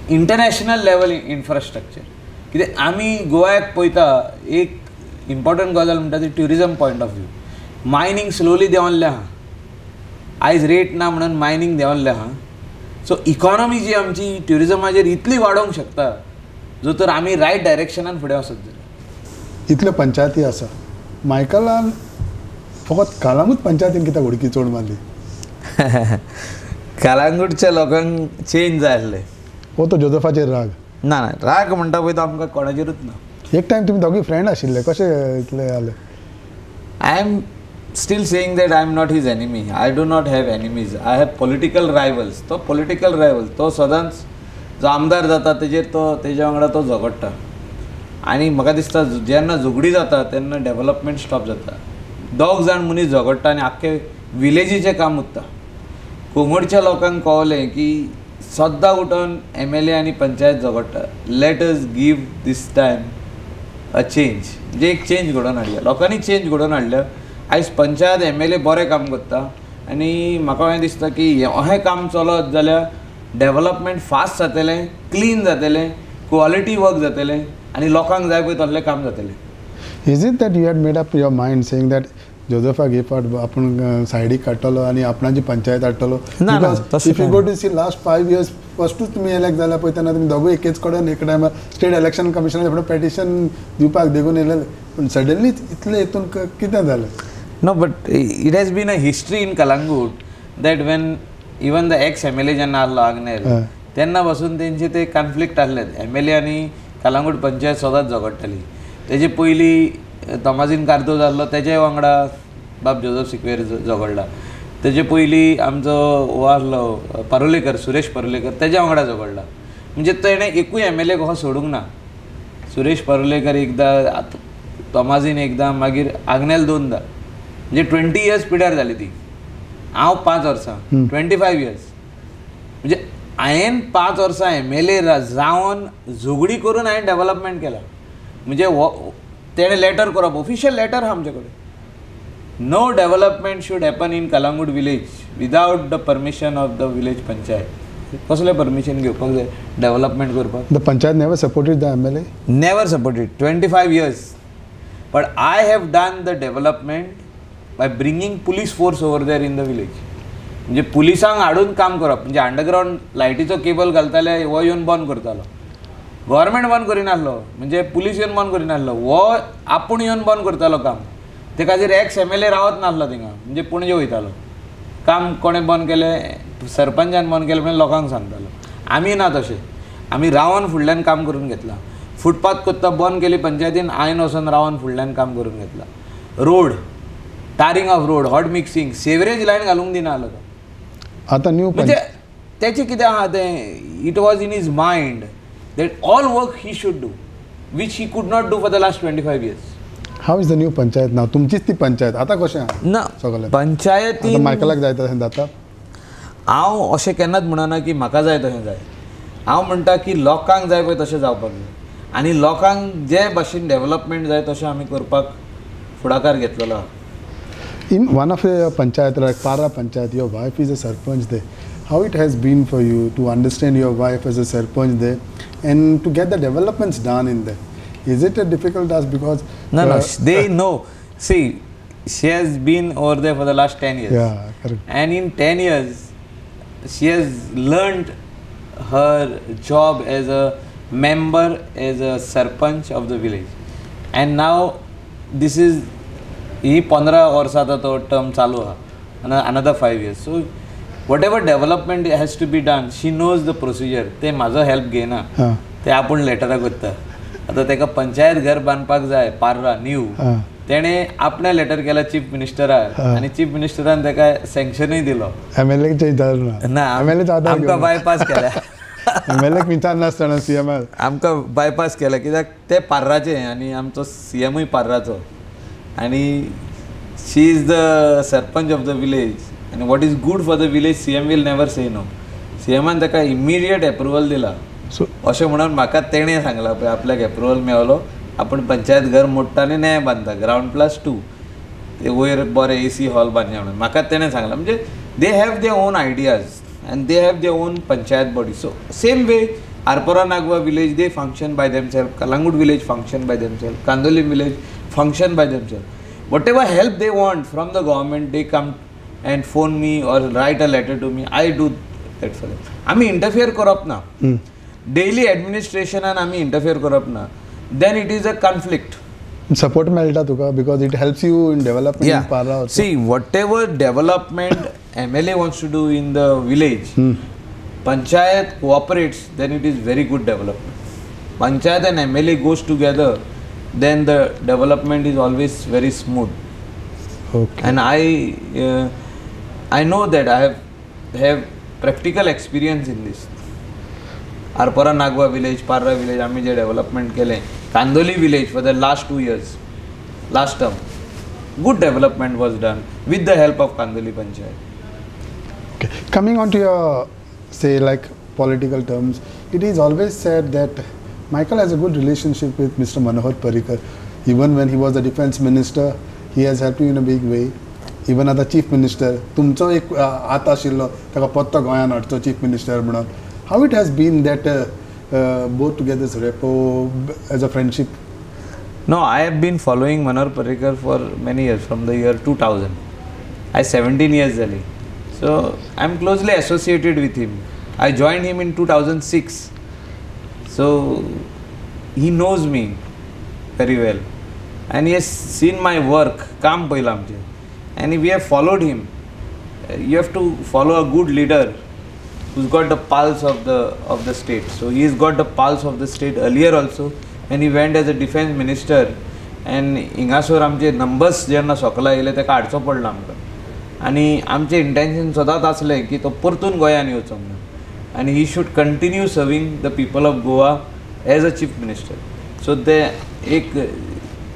Speaker 2: international level infrastructure. कित्याक आमी गोव्याक पळयता एक इम्पॉर्टंट गजाल म्हणटा ती tourism point of view. Mining slowly देंवल्लें आहा, आयज रेट ना म्हणून मायनींग देंवल्लें आहा. सो इकॉनॉमी जी आमची ट्युरिजमाचेर इतली वाडोवंक शकता जो तर आमी रायट डायरेक्शनान फुडें वचत जाल्यार.
Speaker 1: इतल्यो पंचायती आसा, मायकलान फकत कळंगूट पंचायतीन कित्याक उडकी चड मारली?
Speaker 2: कळंगूटच्या लोकांक चेंज जाय आसलें.
Speaker 1: हो तो जोजफाचेर राग?
Speaker 2: ना ना, राग म्हणटा पळय तो आमकां कोणाचेरूच ना.
Speaker 1: एक टायम तुमी दोगूय फ्रेंड आशिल्ले, कशें इतलें जालें?
Speaker 2: I am still saying that I am not his enemy. I do not have enemies. I have political rivals. तो पॉलिटिकल रायवल, तो सदांच जो आमदार जाता तेजेर तो तेज्या वांगडा तो झगडटा आनी म्हाका दिसता जेन्ना झगडी जाता तेन्ना डेवलपमेंट स्टॉप जाता. दोग जाण मनीस झगडटा आनी आख्खे विलेजीचें काम उरता. कोंगडच्या लोकांक कळलें की सद्दां उठून एम एल ए आनी panchayat झगडटा. Let us give this time a change. म्हणजे एक चेंज घडोवन हाडया, लोकांनी चेंज घडोवन हाडल्या. आयज पंचायत एम एल ए बरें काम करता आनी म्हाका अशें दिसता की अशें काम चलत जाल्यार डेवलपमेंट फास्ट जातलें, क्लीन जातलें, क्वॉलिटी वर्क जातलें आनी लोकांक जाय पळय तसलें काम जातलें.
Speaker 1: Is it that you had made up your mind saying that जोजफाक हे फावट आपूण सायडीक काडटलो आनी आपणाची पंचायत हाडटलो?
Speaker 2: ना,
Speaker 1: if you go to see last 5 years, फस्टूच तुमी एलेक्ट जाल्या पळय तेन्ना तुमी दोगूय एकेच कडेन एक टायमार स्टेट इलेक्शन कमिशनार फुडें पेटिशन दिवपाक देखून येयलेले, पूण सडनली इतलें हितून कितें जालें?
Speaker 2: No, but it has been a history in Calangute that when even the ex MLA जेन्ना आहलो आग्नेल, तेन्ना पासून तेंचे ते कॉन्फ्लिक्ट आहले. एम एल ए आनी कलंगूट पंचायत सदांच झगडटाली. तेजे पयलीं तोमाजीन कार्दोज आहलो, तेजे वांगडा बाब जोजफ सिक्वेर झगडला. तेजे पयलीं आमचो हो आहलो पारुलेकर, सुरेश पारुलेकर, तेज्या वांगडा झगडला. म्हणजे तेणें एकूय एम एल ए कसो सोडूंक ना. सुरेश पारुलेकर एकदां, तोमाजीन एकदां, मागीर आग्नेल दोनदां. म्हणजे 20 इयर्स पिड्यार जाली ती. हांव 5 वर्सां, 25 इयर्स. म्हणजे हांवें 5 वर्सां एम एल ए जावन झगडी करून हांवें डेवलपमेंट केलां. म्हणजे हो तेणें लेटर करप, ऑफिशियल लेटर आहा आमचे कडेन, no development should happen in Calangute village without the permission of the village panchayat. कसलें परमिशन घेवपाक जाय डेवलपमेंट करपाक?
Speaker 1: The panchayat never supported the MLA?
Speaker 2: Never supported 25 years, but I have done the development by bringing police force over there in the village. म्हणजे पुलिसांक हाडून काम करप. म्हणजे अंडरग्रावंड लायटीचो केबल घालताले, हो येवन बंद करतालो. गव्हर्मेंट बंद करिनासलो, म्हणजे पुलीस येवन बंद करिनासलो, हो आपूण येवन बंद करतालो काम. ते खातीर एक्स एम एल ए रावत नासलो थिंगा, म्हणजे पणजे वयतालो. काम कोणें बंद केलें, सरपंचान बंद केलें म्हणून लोकांक सांगतालो. आमी ना तशें, आमी रावन फुडल्यान काम करून घेतलां. फुटपाथ कोत्ता बंद केली पंचायतीन, हांवें वचोन रावन फुडल्यान काम करून घेतलां. Road, tarring of road, hot mixing, sewerage line घालूंक दिना आसलो तो.
Speaker 1: आतां न्यू
Speaker 2: म्हणजे तेचें कितें आहा तें, it was in his mind that all work he should do, which he could not do for the last 25 years.
Speaker 1: How is the new panchayat ना? तुमचीच ती पंचायत आतां कशें आहा
Speaker 2: ना
Speaker 1: सगळें?
Speaker 2: पंचायती
Speaker 1: आतां मायकलाक जाय तशें जाता?
Speaker 2: हांव अशें केन्नाच म्हणना की म्हाका जाय तशें जाय. हांव म्हणटा की लोकांक जाय पळय तशें जावपाक जाय आनी लोकांक जे भाशेन डेवलपमेंट जाय तशें आमी करपाक फुडाकार घेतलेलो आहा.
Speaker 1: In one of your panchayat, like Parra Panchayat, your wife is a sarpanch there. How it has been for you to understand your wife as a sarpanch there and to get the developments done in there? Is it a difficult task? Because
Speaker 2: No, they know. See, she has been over there for the last 10 years.
Speaker 1: Yeah, correct.
Speaker 2: And in 10 years, she has learned her job as a member, as a sarpanch of the village. And now, this is ही 15 वर्सां आतां तो term चालू आहा, another 5 years. So whatever development has to be done, she knows the procedure. ते म्हाजो help घेयना.
Speaker 1: हां
Speaker 2: ते आपूण लेटरां करता. आतां ताका पंचायत घर बांदपाक जाय पार्रा न्यू, तेणें आपणें लेटर केला चीफ मिनिस्टराक आनी चीफ मिनिस्टरान ताका सँक्शनूय दिलो.
Speaker 1: एम एल ए विचारना?
Speaker 2: ना.
Speaker 1: एम एल ए
Speaker 2: आमकां बायपास केल्या.
Speaker 1: एम एल ए विचारनासतना सी एम.
Speaker 2: आमकां बायपास केला कित्याक ते पार्राचे आनी आमचो सी एमूय पार्राचो आनी she is the sarpanch of the village आनी what is good for the village, CM will never say no. C एमान ताका इमिडिएट एप्रुवल दिला.
Speaker 1: सो
Speaker 2: अशें म्हणून म्हाका तेणें सांगलां, पळय आपल्याक एप्रुवल मेवलो, आपूण पंचायत घर मोडटा आनी नयें बांदता, ग्रावंड प्लस टू. वयर बरें एसी हॉल बांदया म्हणून म्हाका तेणें सांगलां. म्हणजे they have their own ideas and they have their own panchayat body. So same way Arpora Nagwa village they function by themself, Calangute village function by themself, Candolim village function by themself. Whatever help they want from the government they come and phone me or write a letter to me, I do that for them. आमी interfere करप ना, daily एडमिनिस्ट्रेशनान आमी interfere करप ना, then it is a conflict.
Speaker 1: Support मेळटा तुका because it helps you in development Parra.
Speaker 2: See whatever development MLA wants to do in the village, panchayat cooperates, then it is very good development. Panchayat and MLA goes together, then the development is always very smooth.
Speaker 1: Okay.
Speaker 2: And I know that I have practical experience in this. Arpora Nagwa village, Parra village, आमी जे development केलें, Candolim village for the last 2 years, last term, good development was done with the help of Candolim panchayat.
Speaker 1: Okay. Coming on to your, say, like political terms, it is always said that Michael has a good relationship with Mr. Manohar Parrikar. Even when he was the defense minister, he has helped you in a big way. Even as the chief minister, तुमचो एक हात आशिल्लो ताका पत्तो गोंयान हाडचो chief minister म्हणून. How it has been that both together's rapport as a friendship?
Speaker 2: No, I have been following Manohar Parrikar for many years, from the year 2000. I 17 years जाली. So I am closely associated with him. I joined him in 2006. So he knows me very well and he has seen my work, काम पळयलां आमचें, and we have followed him. You have to follow a good leader who's got the pulse of the state. So he has got the pulse of the state earlier also, and he went as a defense minister. And हिंगासर आमचे numbers जेन्ना सोकला येयले तेका हाडचो पडलो आमकां, आनी आमचें intention सदांच आसलें की तो परतून गोंयान येवचो म्हणून, आनी he should continue serving the people of Goa as a chief minister. So ते एक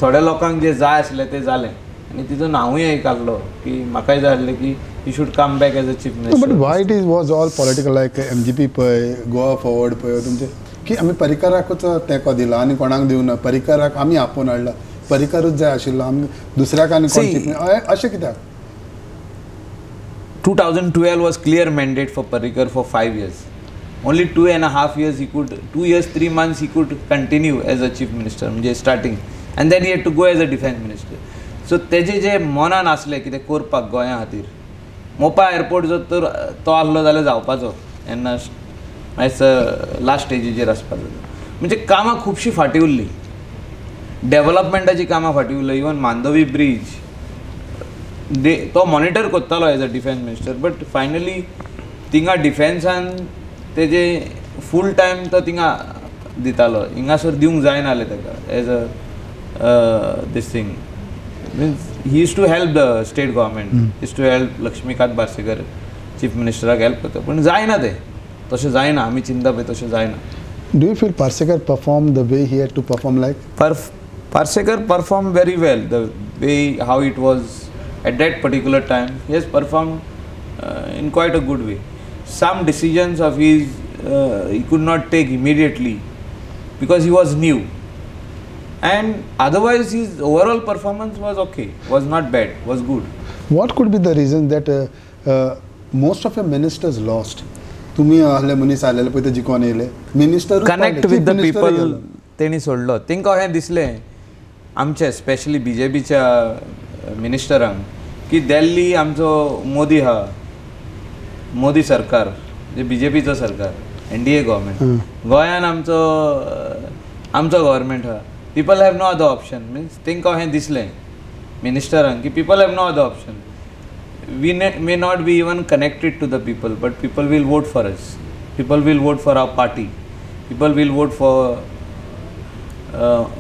Speaker 2: थोड्या लोकांक जे जाय आसलें तें जालें, आनी तितून हांवूय एक आहलो की म्हाकाय जाय आसलें की he should come back as a chief minister.
Speaker 1: But why it was all political, like MGP पळय, गोवा फॉरवर्ड पळय, तुमचे की आमी पर्रीकराकूच तेंको दिला आनी कोणाक दिवना, पर्रीकराक आमी आपोवन हाडला, पर्रीकरूच जाय आशिल्लो, आमी दुसऱ्याक आनी कोण चीफ मिनिस्टर, अशें कित्याक?
Speaker 2: 2012 was clear mandate for Parrikar for 5 years. Only 2.5 years he could, 2 years 3 months he could continue as a chief minister, म्हणजे starting, and then he had to go as a defense minister. So तेजे जे मनान आसलें कितें करपाक गोंया खातीर, Mopa airport जर तर तो आहलो जाल्यार जावपाचो, तेन्ना मातसो लास्ट स्टेजीचेर आसपाचो. म्हणजे कामां खुबशीं फाटीं उरलीं, डेवलपमेंटाचीं कामां फाटीं उरलीं. इवन मांडवी ब्रीज तो मॉनिटर करतालो as a defence minister, but finally थिंगा डिफेन्सान तेजे फूल टायम तो थिंगा दितालो, हिंगासर दिवंक जायना जालें ताका as a this thing. Means he use to help the state government, use to help Laxmikant Parsekar chief मिनिस्टराक help करता, पूण जायना तें, तशें जायना, आमी चिंता पळय तशें जायना.
Speaker 1: Do you feel Parsekar perform the way he had to perform? Like
Speaker 2: Parsekar perform very well, the way how it was at that particular time. He has performed in quite a good way. Some decisions of his he could not take immediately because he was new, and otherwise his overall performance was okay, was not bad, was good.
Speaker 1: What could be the reason that most of your ministers lost? तुम्ही आहले मनीस आलेले पळय ते जिखोन येयले, minister
Speaker 2: connect with the people तेणी सोडलो. तेंकां अशें दिसलें आमचे स्पेशली बीजेपीच्या मिनिस्टरांक की दिल्ली आमचो मोदी आहा, मोदी सरकार, जे बीजेपीचो सरकार, NDA government, गोंयान आमचो आमचो गव्हर्मेंट आहा, people have no other option. Means तेंकां अशें दिसलें मिनिस्टरांक की people have no other option, we may not be even connected to the people, but people will vote for us, people will vote for our party, people will vote for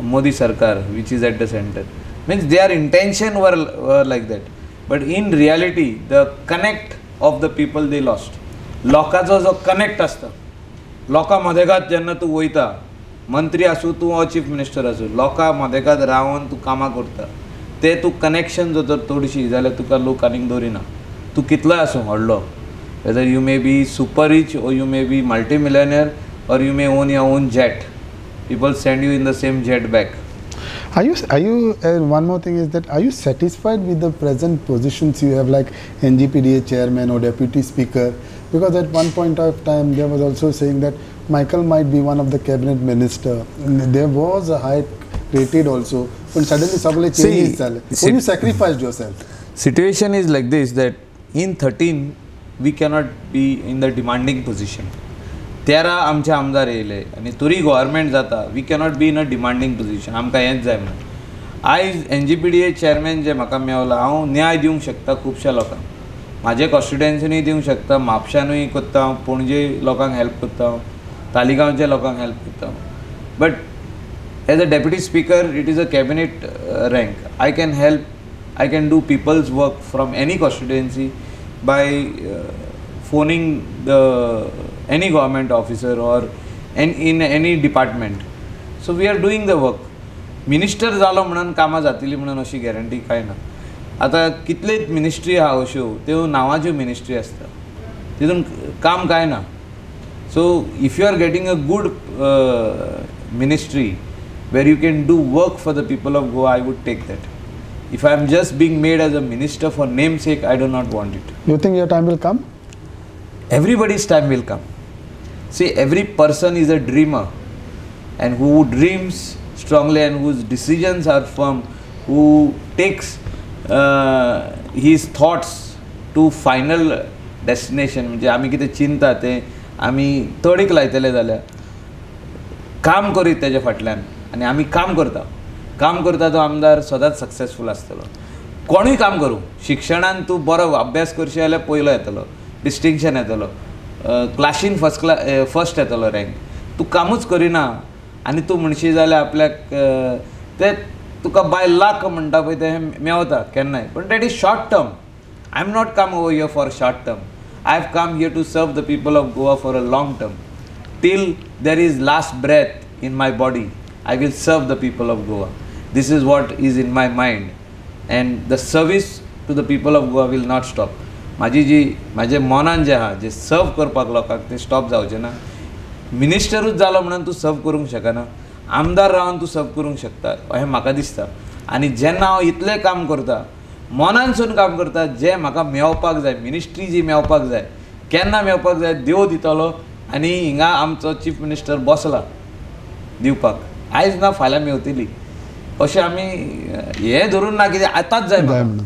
Speaker 2: Modi sarkar which is at the centre. Means their intention were like that, but in reality the connect of the people they lost. लोकांचो जो connect आसता, लोकां मदेगात जेन्ना तूं वयता, मंत्री आसूं तूं वो चीफ मिनिस्टर आसूं, लोकां मदेगात रावन तूं कामां करता, ते तूं कनेक्शन जर तर तोडशी जाल्यार तुका लोक आनीक दवरिना. तूं कितलोय आसूं व्हडलो, whether you may be super rich or you may be multi millionaire or you may own your own jet, people send you in the same jet back.
Speaker 1: Are you one more thing is that, are you satisfied with the present positions you have, like NGPDA chairman or deputy speaker? Because at one point of time there was also saying that Michael might be one of the cabinet minister. There was a high rated also, but suddenly suddenly changes. When you sacrificed yourself.
Speaker 2: Situation is like this, that in 13 we cannot be in the demanding position. 13 आमचे आमदार येयले आनी तरी government जाता, we cannot be in a demanding position. आमकां हेंच जाय म्हणून आयज NGPDA chairman जे म्हाका मेवला, हांव न्याय दिवंक शकता खुबश्या लोकांक, म्हाजे कॉन्स्टिट्युएन्सीनूय दिवंक शकता, म्हापशानूय करता हांव, पणजे लोकांक हेल्प करता हांव, तालिगांवच्या लोकांक हेल्प करता. But as a deputy speaker it is a cabinet rank. I can help, I can do people's work from any constituency by phoning the any government officer or in any department. So we are doing the work. Minister जालो म्हणून कामां जातली म्हणून अशी guarantee कांय ना. आतां कितलेच ministry आहा अश्यो, त्यो नांवाच्यो मिनिस्ट्री आसता, तितून काम कांय ना. So if you are getting a good ministry where you can do work for the people of Goa, I would take that. If I am just being made as a minister for namesake, I do not want it.
Speaker 1: You think your time will come?
Speaker 2: Everybody's time will come. See, every person is a dreamer, and who dreams strongly and whose decisions are firm, who takes his thoughts to final destination. म्हणजे आमी कितें चिंता तें आमी तडीक लायतले जाल्यार काम करीत तेज्या फाटल्यान, आनी आमी काम करता, काम करता तो आमदार सदांच सक्सेसफूल आसतलो. कोणूय काम करूं, शिक्षणान तूं बरो अभ्यास करशी जाल्यार पयलो येतलो, डिस्टिंक्शन येतलो, क्लासीन फर्स्ट क्लास फर्स्ट येतलो रँक. तूं कामूच करिना आनी तूं म्हणशी जाल्यार आपल्याक तें तुका बाय लाख म्हणटा पळय तें मेवता केन्नाय, पण that is short term. I am not come over here for short term. I have come here to serve the people of Goa for a long term. Till there is last breath in my body, I will serve the people of Goa. This is what is in my mind, and the service to the people of Goa will not stop. म्हाजी जी म्हाजे मनान जें आहा जें सर्व करपाक लोकांक तें स्टॉप जावचें ना. मिनिस्टरूच जालो म्हणून तूं सर्व करूंक शकना, आमदार रावन तूं सर्व करूंक शकता अशें म्हाका दिसता. आनी जेन्ना हांव इतलें काम करता, मनानसून काम करता, जें म्हाका मेवपाक जाय, मिनिस्ट्री जी मेवपाक जाय, केन्ना मेवपाक जाय देव दितलो. आनी हिंगा आमचो चीफ मिनिस्टर बसला दिवपाक, आयज ना फाल्यां मेवतली अशें आमी हें धरून ना कितें आतांच जाय म्हाका,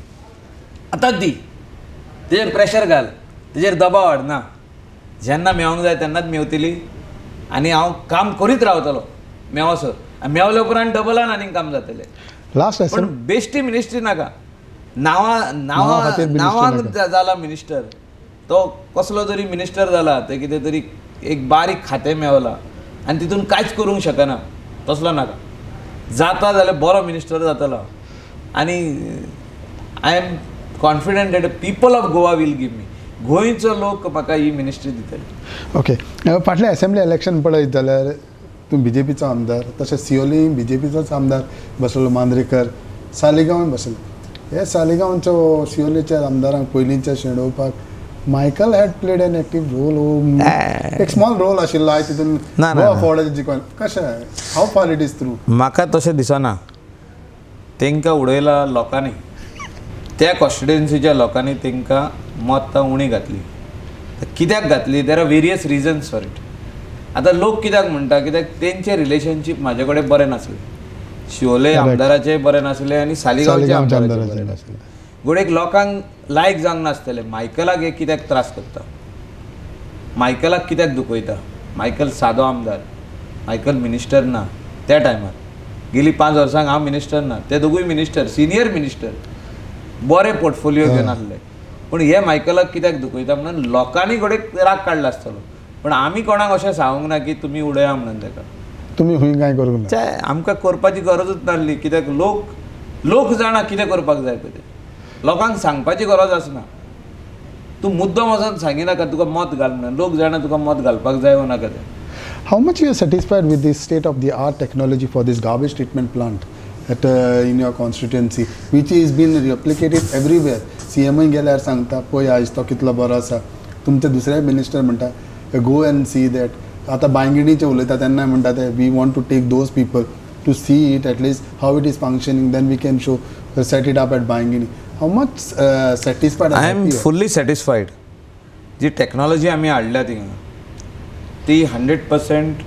Speaker 2: आतांच दी, तेजेर प्रेशर घाल, तेजेर दबाव हाडना. जेन्ना मेवंक जाय तेन्नाच मेवतली आनी हांव काम करीत रावतलो मेवसर. आनी मेवले उपरांत डबलान आनीक काम जातलें.
Speaker 1: लास्ट
Speaker 2: पण बेश्टी मिनिस्ट्री नाका. नांवा नांवा नांवान जाला मिनिस्टर, तो कसलो तरी मिनिस्टर जाला, ते कितें तरी एक बारीक खातें मेवला आनी तितून कांयच करूंक शकना, तसलो नाका. जाता जाल्यार बरो मिनिस्टर जातलो आनी I am confident that people of Goa will give me. गोंयचो लोक म्हाका ही मिनिस्ट्री दितले.
Speaker 1: ओके, फाटलें असेंब्ली इलेक्शन पळयत जाल्यार तूं बीजेपीचो आमदार, तशें सियोली बीजेपीचोच आमदार बसलो, मांद्रेकर, सालिगांव बसलो. हे सालिगांवचो सियोलीच्या आमदारांक पयलींच्या शेणोवपाक Michael had played an active role, एक स्मॉल रोल आशिल्लो आयज तितून गोवा फॉरवर्डाचें जिखोन कशें, how far it is true?
Speaker 2: म्हाका तशें दिसना. तांकां उडयला लोकांनी, त्या कॉन्स्टिट्युएन्सीच्या लोकांनी तांकां मतां उणी घातली. कित्याक घातली? There are various reasons for it. आतां लोक कित्याक म्हणटा, कित्याक तेंचे रिलेशनशीप म्हाजे कडेन बरें नासलें, शिवोले आमदाराचें बरें नासलें आनी सालिगांवचे आमदाराचें बरें नासलें. गोडेक लोकांक लायक जावंक नासतलें मायकलाक हे कित्याक त्रास करता, मायकलाक कित्याक दुखयता. मायकल सादो आमदार, मायकल मिनिस्टर ना त्या टायमार. गेली 5 वर्सांक हांव मिनिस्टर ना, ते दोगूय मिनिस्टर, सिनियर मिनिस्टर, बरे पोर्टफोलियो घेवन आसले. पूण हे मायकलाक कित्याक दुखयता म्हणून लोकांनी घडये राग काडला आसतलो, पण आमी कोणाक अशें सांगूंक ना की तुमी उडया म्हणून ताका.
Speaker 1: तुमी खंय कांय करूंक ना,
Speaker 2: आमकां करपाची गरजूच नासली. कित्याक लोक लोक जाणा कितें करपाक जाय पळय तें, लोकांक सांगपाची गरज आसना. तूं मुद्दम वचून सांगिनाका तुका मत घाल म्हणून, लोक जाणा तुका मत घालपाक जाय वो नाका तें.
Speaker 1: How much you are satisfied with this state of the art technology for this garbage treatment plant at in your constituency, which is been replicated everywhere? CM गेल्यार सांगता पळय आयज तो कितलो बरो आसा, तुमचे दुसरे मिनिस्टर म्हणटा go and see that. आतां बांयगिणीचें उलयता तेन्ना म्हणटा ते we want to take those people. to see it at least how it is functioning, then we can show, set it up at Bainguinim. How much satisfied
Speaker 2: I am fully satisfied. Ji technology आमी हाडल्या थिंगा ती 100%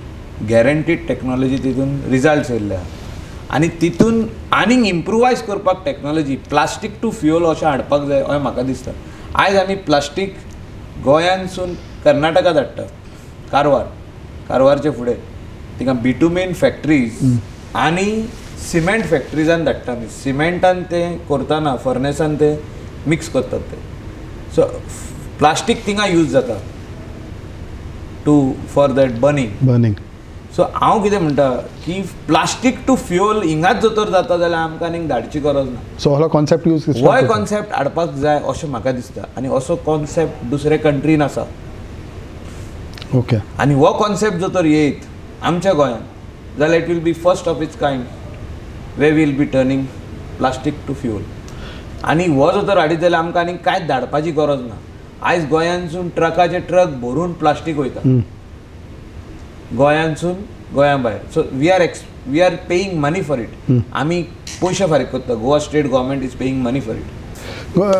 Speaker 2: guaranteed technology, तितून results येयल्ले आहा आनी तितून आनीक इम्प्रुवायज करपाक टॅक्नॉलॉजी प्लास्टीक टू फ्युअल अशें हाडपाक जाय अशें म्हाका दिसता. आयज आमी प्लास्टीक गोंयांसून कर्नाटका धाडटा, कारवार, कारवारचे फुडें थिंगा बिटुमेन फॅक्ट्रीज आनी सिमेंट फॅक्ट्रीजान धाडटा आमी. सिमेंटान तें करतना फर्नेसान तें मिक्स करतात ते, सो प्लास्टीक थिंगा यूज जाता to for that burning. So हांव कितें म्हणटा की प्लास्टीक टू फ्युअल हिंगाच जर जाता जाल्यार आमकां आनीक धाडची गरज ना.
Speaker 1: सो हो कॉन्सेप्ट यूज
Speaker 2: होय कॉन्सेप्ट हाडपाक जाय अशें म्हाका दिसता आनी असो कॉन्सेप्ट दुसरे कंट्रीन आसा.
Speaker 1: ओके,
Speaker 2: आनी हो कॉन्सेप्ट जर तर येयत आमच्या गोंयांत जाल्यार it will be first of its kind we will be turning plastic to fuel. आनी हो जर तर हाडीत जाल्यार आमकां आनीक कांयच धाडपाची गरज ना. आयज गोंयांसून ट्रकाचे ट्रक भरून प्लास्टीक वयता गोंयांसून गोंया भायर. So we are paying money for it. आमी पयशे फारीक करता, Goa state government is paying money for it.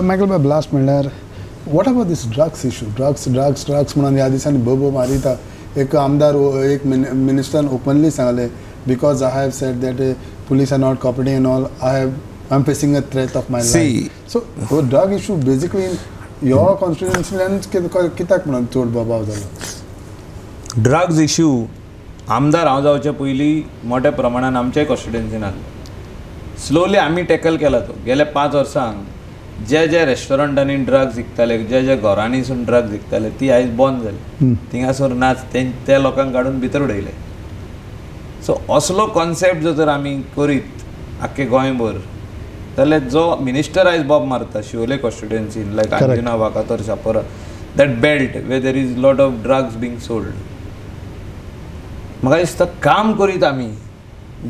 Speaker 1: Michael bhai, last म्हणल्यार what about this drugs issue? Drugs drugs drugs म्हणून ह्या दिसांनी बोबो मारिता. एक आमदार, एक मिनिस्टरान ओपनली सांगलें, because I have said that police are not cooperating and all, I am facing a threat of my life. So हो drug issue basically in your कॉन्स्टिट्युएन्सील्यान कित्याक म्हणून चड बोबाव जालो?
Speaker 2: ड्रग्स इशू आमदार हांव जावचे पयलीं मोठ्या प्रमाणान आमच्याय कॉन्स्टिट्युएन्सीन आसलो. स्लोली आमी टॅकल केला तो. गेल्या 5 वर्सांक जे जे रेस्टॉरंटांनी ड्रग्स विकताले, जे जे घरांनीसून ड्रग्स विकताले ती आयज बंद जाली. थिंगासर नाच त्या लोकांक काडून भितर उडयले. सो असलो कॉन्सेप्ट जर तर आमी करीत आख्खे गोंयभर जाल्यार जो मिनिस्टर आयज बॉब मारता शिवोले कॉन्स्टिट्युएन्सीन लायक Anjuna, Vagator, Chapora, that belt where there is lot of drugs being sold, म्हाका दिसता काम करीत आमी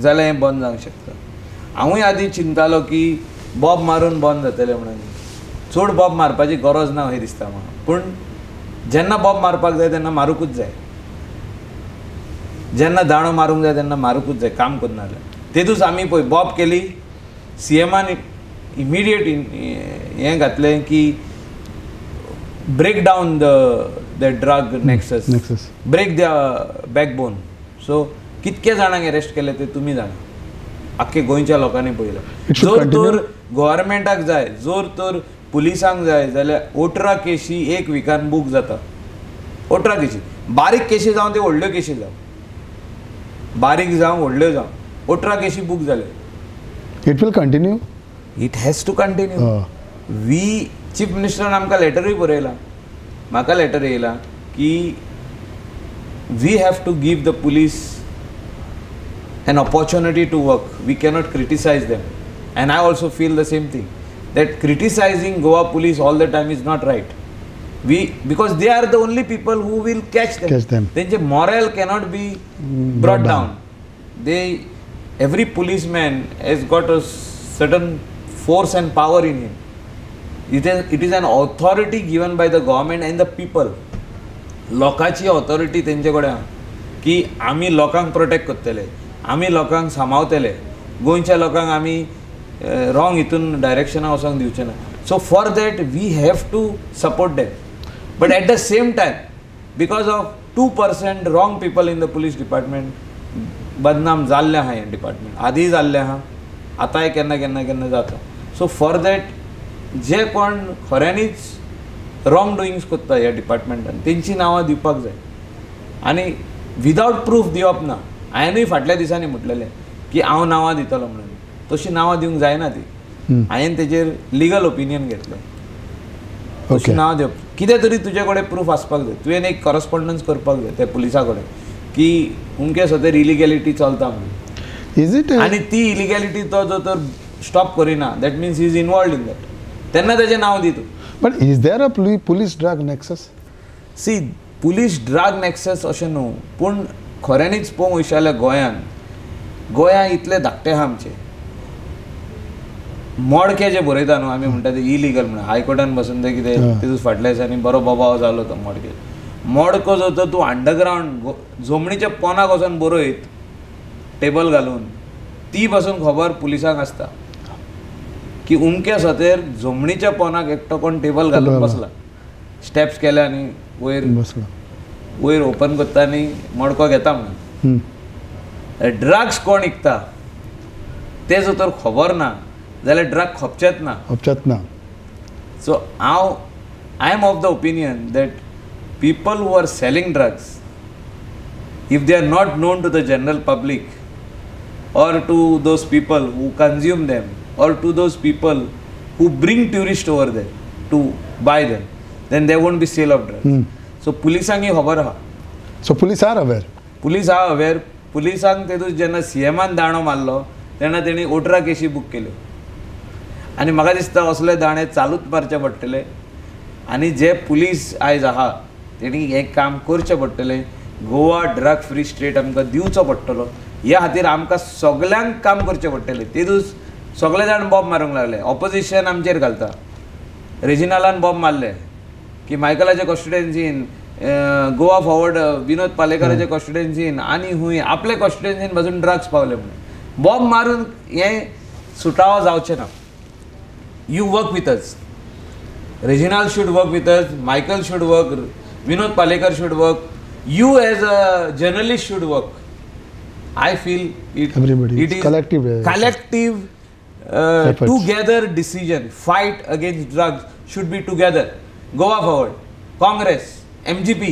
Speaker 2: जाल्यार हें बंद जावंक शकता. हांवूय आदीं चिंतालो की बॉब मारून बंद जातलें म्हणून, चड बॉब मारपाची गरज ना अशें दिसता म्हाका. पूण जेन्ना बॉब मारपाक जाय तेन्ना मारूंकूच जाय, जेन्ना दांडो मारूंक जाय तेन्ना मारूंकूच जाय, काम करना जाल्यार. तेतूच आमी पळय बॉब केली, सीएमान इमिडिएट हें घातलें की break down the drug nexus, break the backbone. So कितके जाणांक अरेस्ट केले ते तुमी जाणा, आख्खे गोंयच्या लोकांनी पळयलें. जर तर गव्हर्मेंटाक जाय, जर तर पुलिसांक जाय जाल्यार 18 केशी एक विकान बूक जाता. 18 केशी, बारीक केशी जावं ते व्हडल्यो केशी जावं, बारीक जावं व्हडल्यो जावं, 18 केशी बूक जाल्यो.
Speaker 1: It will continue?
Speaker 2: It has to continue. We chief मिनिस्टरान आमकां लेटरूय बरयलां, म्हाका लेटर येयला की we have to give the police an opportunity to work. We cannot criticize them. And I also feel the same thing, that criticizing Goa police all the time is not right. We, because they are the only people who will catch them.
Speaker 1: Catch them.
Speaker 2: Then the morale cannot be brought down. They, every policeman has got a certain force and power in him. It is an authority given by the government and the people. लोकांची authority तेंचे कडेन आहा की आमी लोकांक protect करतले, आमी लोकांक सांबाळतले, गोंयच्या लोकांक आमी रॉंग हितून डायरेक्शनाक वचोंक दिवचे ना. So for that we have to support them, but at the same time because of 2% wrong people in the police department बदनाम जाल्लें आहा हें डिपार्टमेंट, आदींय जाल्लें आहा, आतांय केन्ना केन्ना केन्ना जाता. सो फॉर that जे कोण खऱ्यांनीच रॉंग डुईंग्स करता ह्या डिपार्टमेंटान तेंची नांवां दिवपाक जाय आनी विदावट प्रूफ दिवप ना. हांवेंनूय फाटल्या दिसांनी म्हटलेलें की हांव नांवां दितलो म्हणून, तशी नांवां दिवंक जायना ती. हांवें तेजेर लिगल ओपिनियन घेतलें. तशी नांवां दिवप, कितें तरी तुजे कडेन प्रूफ आसपाक जाय, तुवें एक कॉरस्पॉन्डन्स करपाक जाय त्या पुलिसा कडेन की उमके सतेर इलिगॅलिटी चलता म्हणून, आनी ती इलिगॅलिटी तो जो तर स्टॉप करिना, that means he is involved in that, तेन्ना तेजें नांव दी तूं.
Speaker 1: But is there a police drug nexus?
Speaker 2: See, police drug nexus अशें न्हू, पूण खऱ्यांनीच पळोवंक वयता जाल्यार गोंयान, गोंया इतलें धाकटें आहा आमचें, मोडके जे बरयता न्हू आमी म्हणटा ते इलिगल म्हणून, हायकोर्टान बसून ते कितें तितून फाटल्या दिसांनी बरो बोबाव जालो तो मोडके. मोडको जो तर तूं अंडरग्रावंड जमणीच्या पोनाक वचोन बरयत टेबल घालून ती पासून खबर पुलिसांक आसता की उमक्या सोतेर जमनीच्या पोनाक एकटो कोण टेबल घालून बसला, स्टेप्स केले आनी वयर बसला, वयर ओपन करता आनी मडको घेता म्हणून. ड्रग्स कोण विकता तें जर तर खबर ना जाल्यार ड्रग खपचेच ना,
Speaker 1: खपचेच ना.
Speaker 2: सो हांव I am of the opinion that people who are selling drugs, if they are not known to the general public or to those people who consume them or to those people who bring tourists over there to buy them, then there won't be sale of drugs. So पुलिसांक ही खबर आहा.
Speaker 1: So police are aware.
Speaker 2: Police are aware. पुलिसांक तेदूस जेन्ना सीएमान दांडो मारलो तेन्ना तेणी 18 केशी बूक केल्यो आनी म्हाका दिसता असले दाणे चालूच मारचे पडटले आनी जे पुलीस आयज आहा तेणी हें काम करचें पडटलें. गोवा ड्रग फ्री स्टेट आमकां दिवचो पडटलो. ह्या खातीर आमकां सगल्यांक काम करचें पडटलें. तेदूस सगळे जाण बॉम्ब मारूंक लागले, ऑपोजिशन आमचेर घालता. रेजिनालान बॉम्ब मारले की मायकलाच्या कॉन्स्टिट्युएन्सीन, गोवा फॉरवर्ड विनोद पालेकराच्या कॉन्स्टिट्युएन्सीन आनी हुंय आपले कॉन्स्टिट्युएन्सीन पासून ड्रग्स पावले म्हणून बॉम्ब मारून हें सुटावो जावचें ना. You work with us, Reginald should work with us, Michael should work, Vinod Palekar should work, you as a journalist should work. I feel it,
Speaker 1: everybody,
Speaker 2: it is
Speaker 1: collective,
Speaker 2: collective together decision. Fight against drugs should be together. Goa Forward, Congress, MGP.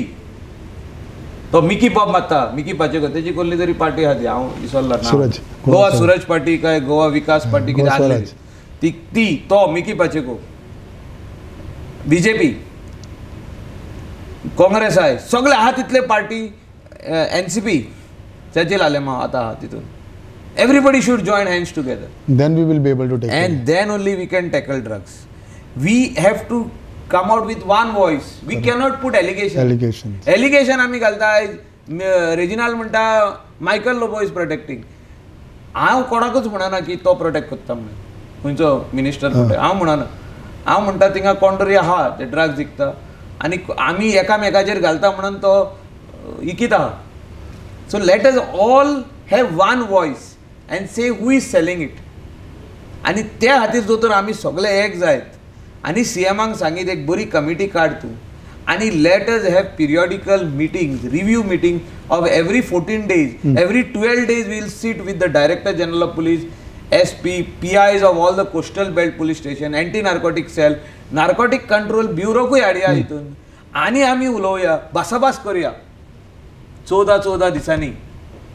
Speaker 2: तो Mickey बॉब मारता, Mickey Pacheco तेजी कसली तरी party आहा ती हांव विसरला ना, गोवा सूरज पार्टी काय गोवा विकास पार्टी कितें आसली ती, ती तो मिकी पाचेको, बीजेपी, काँग्रेस आहे, सगळे आहा तितले पार्टी, एनसीपी चर्चिल आलेमा आतां आहा तितून. Everybody should join hands together,
Speaker 1: then we will be able to tackle,
Speaker 2: and then only we can tackle drugs. We have to come out with one voice. We cannot put allegation. Allegation आमी घालता. रेजिनाल म्हणटा Michael Lobo is protecting. हांव कोणाकूच म्हणना की तो protect करता म्हणून, खंयचो मिनिस्टर प्रोटेक्ट हांव म्हणना. हांव म्हणटा थिंगा कोण तरी आहा ते ड्रग्स विकता आनी आमी एकामेकाचेर घालता म्हणून तो इकीत आहा. So let us all have one voice and say who is selling it. आनी त्या खातीर जो तर आमी सगळे एक जायत आनी सीएमाक सांगीत एक बरी कमिटी काड तूं आनी let us have periodical meetings, review meeting of every 14 days, every 12 days we'll sit with the director general of police, SP, PIs of all the coastal belt police station, anti narcotic cell, narcotic control ब्युरोकूय हाडया हितून आनी आमी उलोवया, भासाभास करुया 14-14 दिसांनी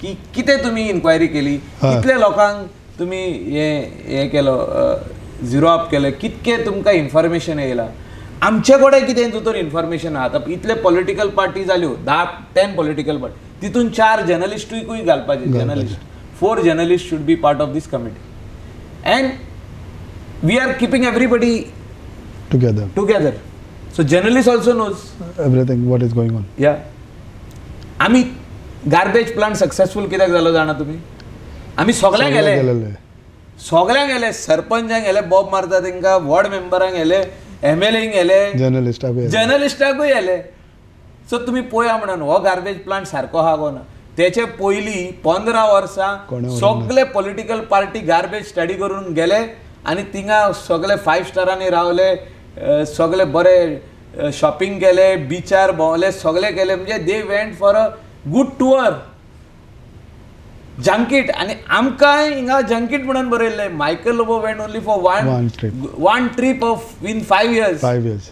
Speaker 2: की कितें तुमी इन्क्वायरी केली, कितले लोकांक तुमी हें केलो, झिरो अप केलें, कितके तुमकां इन्फॉर्मेशन येयलां. आमचे कडेन कितें तर इन्फॉर्मेशन आहा. आतां इतले पॉलिटिकल पार्टी जाल्यो, 10 पॉलिटिकल पार्टी, तितून 4 जर्नलिस्टूय घालपाचे. Journalist, 4 journalist should be part of this committee and we are keeping everybody together. So journalist also knows
Speaker 1: everything what is going on.
Speaker 2: या आमी गार्बेज प्लांट सक्सेसफूल कित्याक जालो जाणा तुमी? आमी सगळ्यांक गेले, सगळ्यांक गेले, सरपंचांक गेले, बॉब मारता तेंकां, वॉर्ड मेंबरांक गेले, एमएलएंक गेले, जर्नलिस्टाकूय गेले. सो तुमी पळया म्हणून हो गार्बेज प्लांट सारको आहा गो ना. तेचे पयलीं 15 वर्सां सगळे पॉलिटिकल पार्टी गार्बेज स्टडी करून गेले आनी थिंगा सगळे 5 स्टारांनी रावले, सगळे बरे शॉपिंग केले, बिचार भोंवले, सगळे केले. म्हणजे they went for a good tour junket. आनी आमकांय हिंगा जंकीट म्हणून बरयल्लें, Michael Lobo went only for one trip of in 5 years.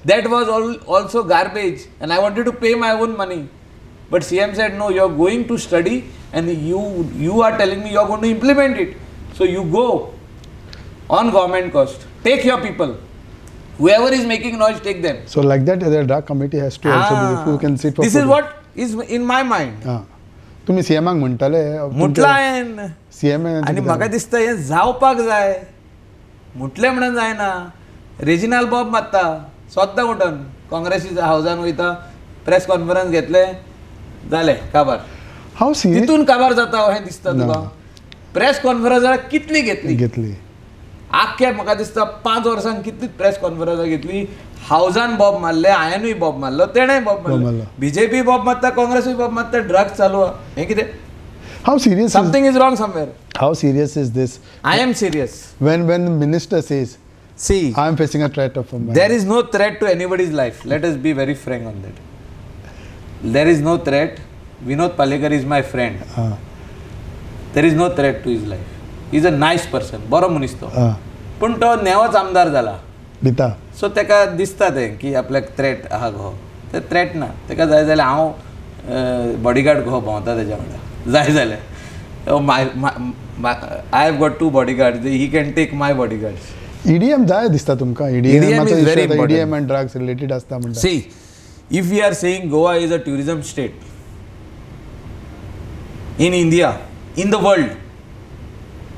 Speaker 2: That was also garbage and I wanted to pay my own money. But CM said no, you are going to study and you are telling me you are going to implement it. So you go on government cost. Take your people. Whoever is making noise, take them.
Speaker 1: So like that, the drug committee has to also be who can sit for.
Speaker 2: This is what is in my mind.
Speaker 1: तुम्ही सीएमाक म्हणटाले,
Speaker 2: म्हटलं हांवें
Speaker 1: CM
Speaker 2: आनी म्हाका दिसता हें जावपाक जाय. म्हटलें म्हणून जायना. रेजिनाल बॉब मारता स्वता उठून काँग्रेसी हावजान वयता, प्रेस कॉन्फरन्स घेतले, जालें काबार.
Speaker 1: हांव
Speaker 2: तितून काबार जाता अशें दिसता तुका. प्रेस कॉन्फरन्स कितली घेतली
Speaker 1: घेतली
Speaker 2: आख्खे म्हाका दिसता 5 वर्सांक कितली प्रेस कॉन्फरन्सां घेतली. हावजान बॉब मारले, हांवेनूय बॉब मारलो, तेणेय बॉब मारलो, बीजेपी बॉब मारता, काँग्रेसूय बॉब मारता, ड्रग्स चालू आहा. हें कितें?
Speaker 1: How serious
Speaker 2: something is wrong somewhere.
Speaker 1: How serious is this?
Speaker 2: I am serious.
Speaker 1: When the minister says,
Speaker 2: see,
Speaker 1: I am facing a threat of a
Speaker 2: there is no threat to anybody's life. Let us be very frank on that. There is no threat. Vinod Palekar is my friend. There is no threat to his life. He is a nice person. बरो मनीस तो. पूण तो नेवोच आमदार जाला.
Speaker 1: दिता.
Speaker 2: So तेका दिसता तें की आपल्याक थ्रेट आहा गो. ते थ्रेट ना. तेका जाय जाल्यार हांव बॉडीगार्ड गो भोंवता तेज्या वांगडा. जाय जाल्यार. I have got 2 bodyguards. He can take my bodyguards.
Speaker 1: EDM जाय दिसता तुमकां.
Speaker 2: EDM is very important.
Speaker 1: EDM and drugs related आसता म्हणटा.
Speaker 2: See, if we are saying Goa is a tourism state in India, in the world,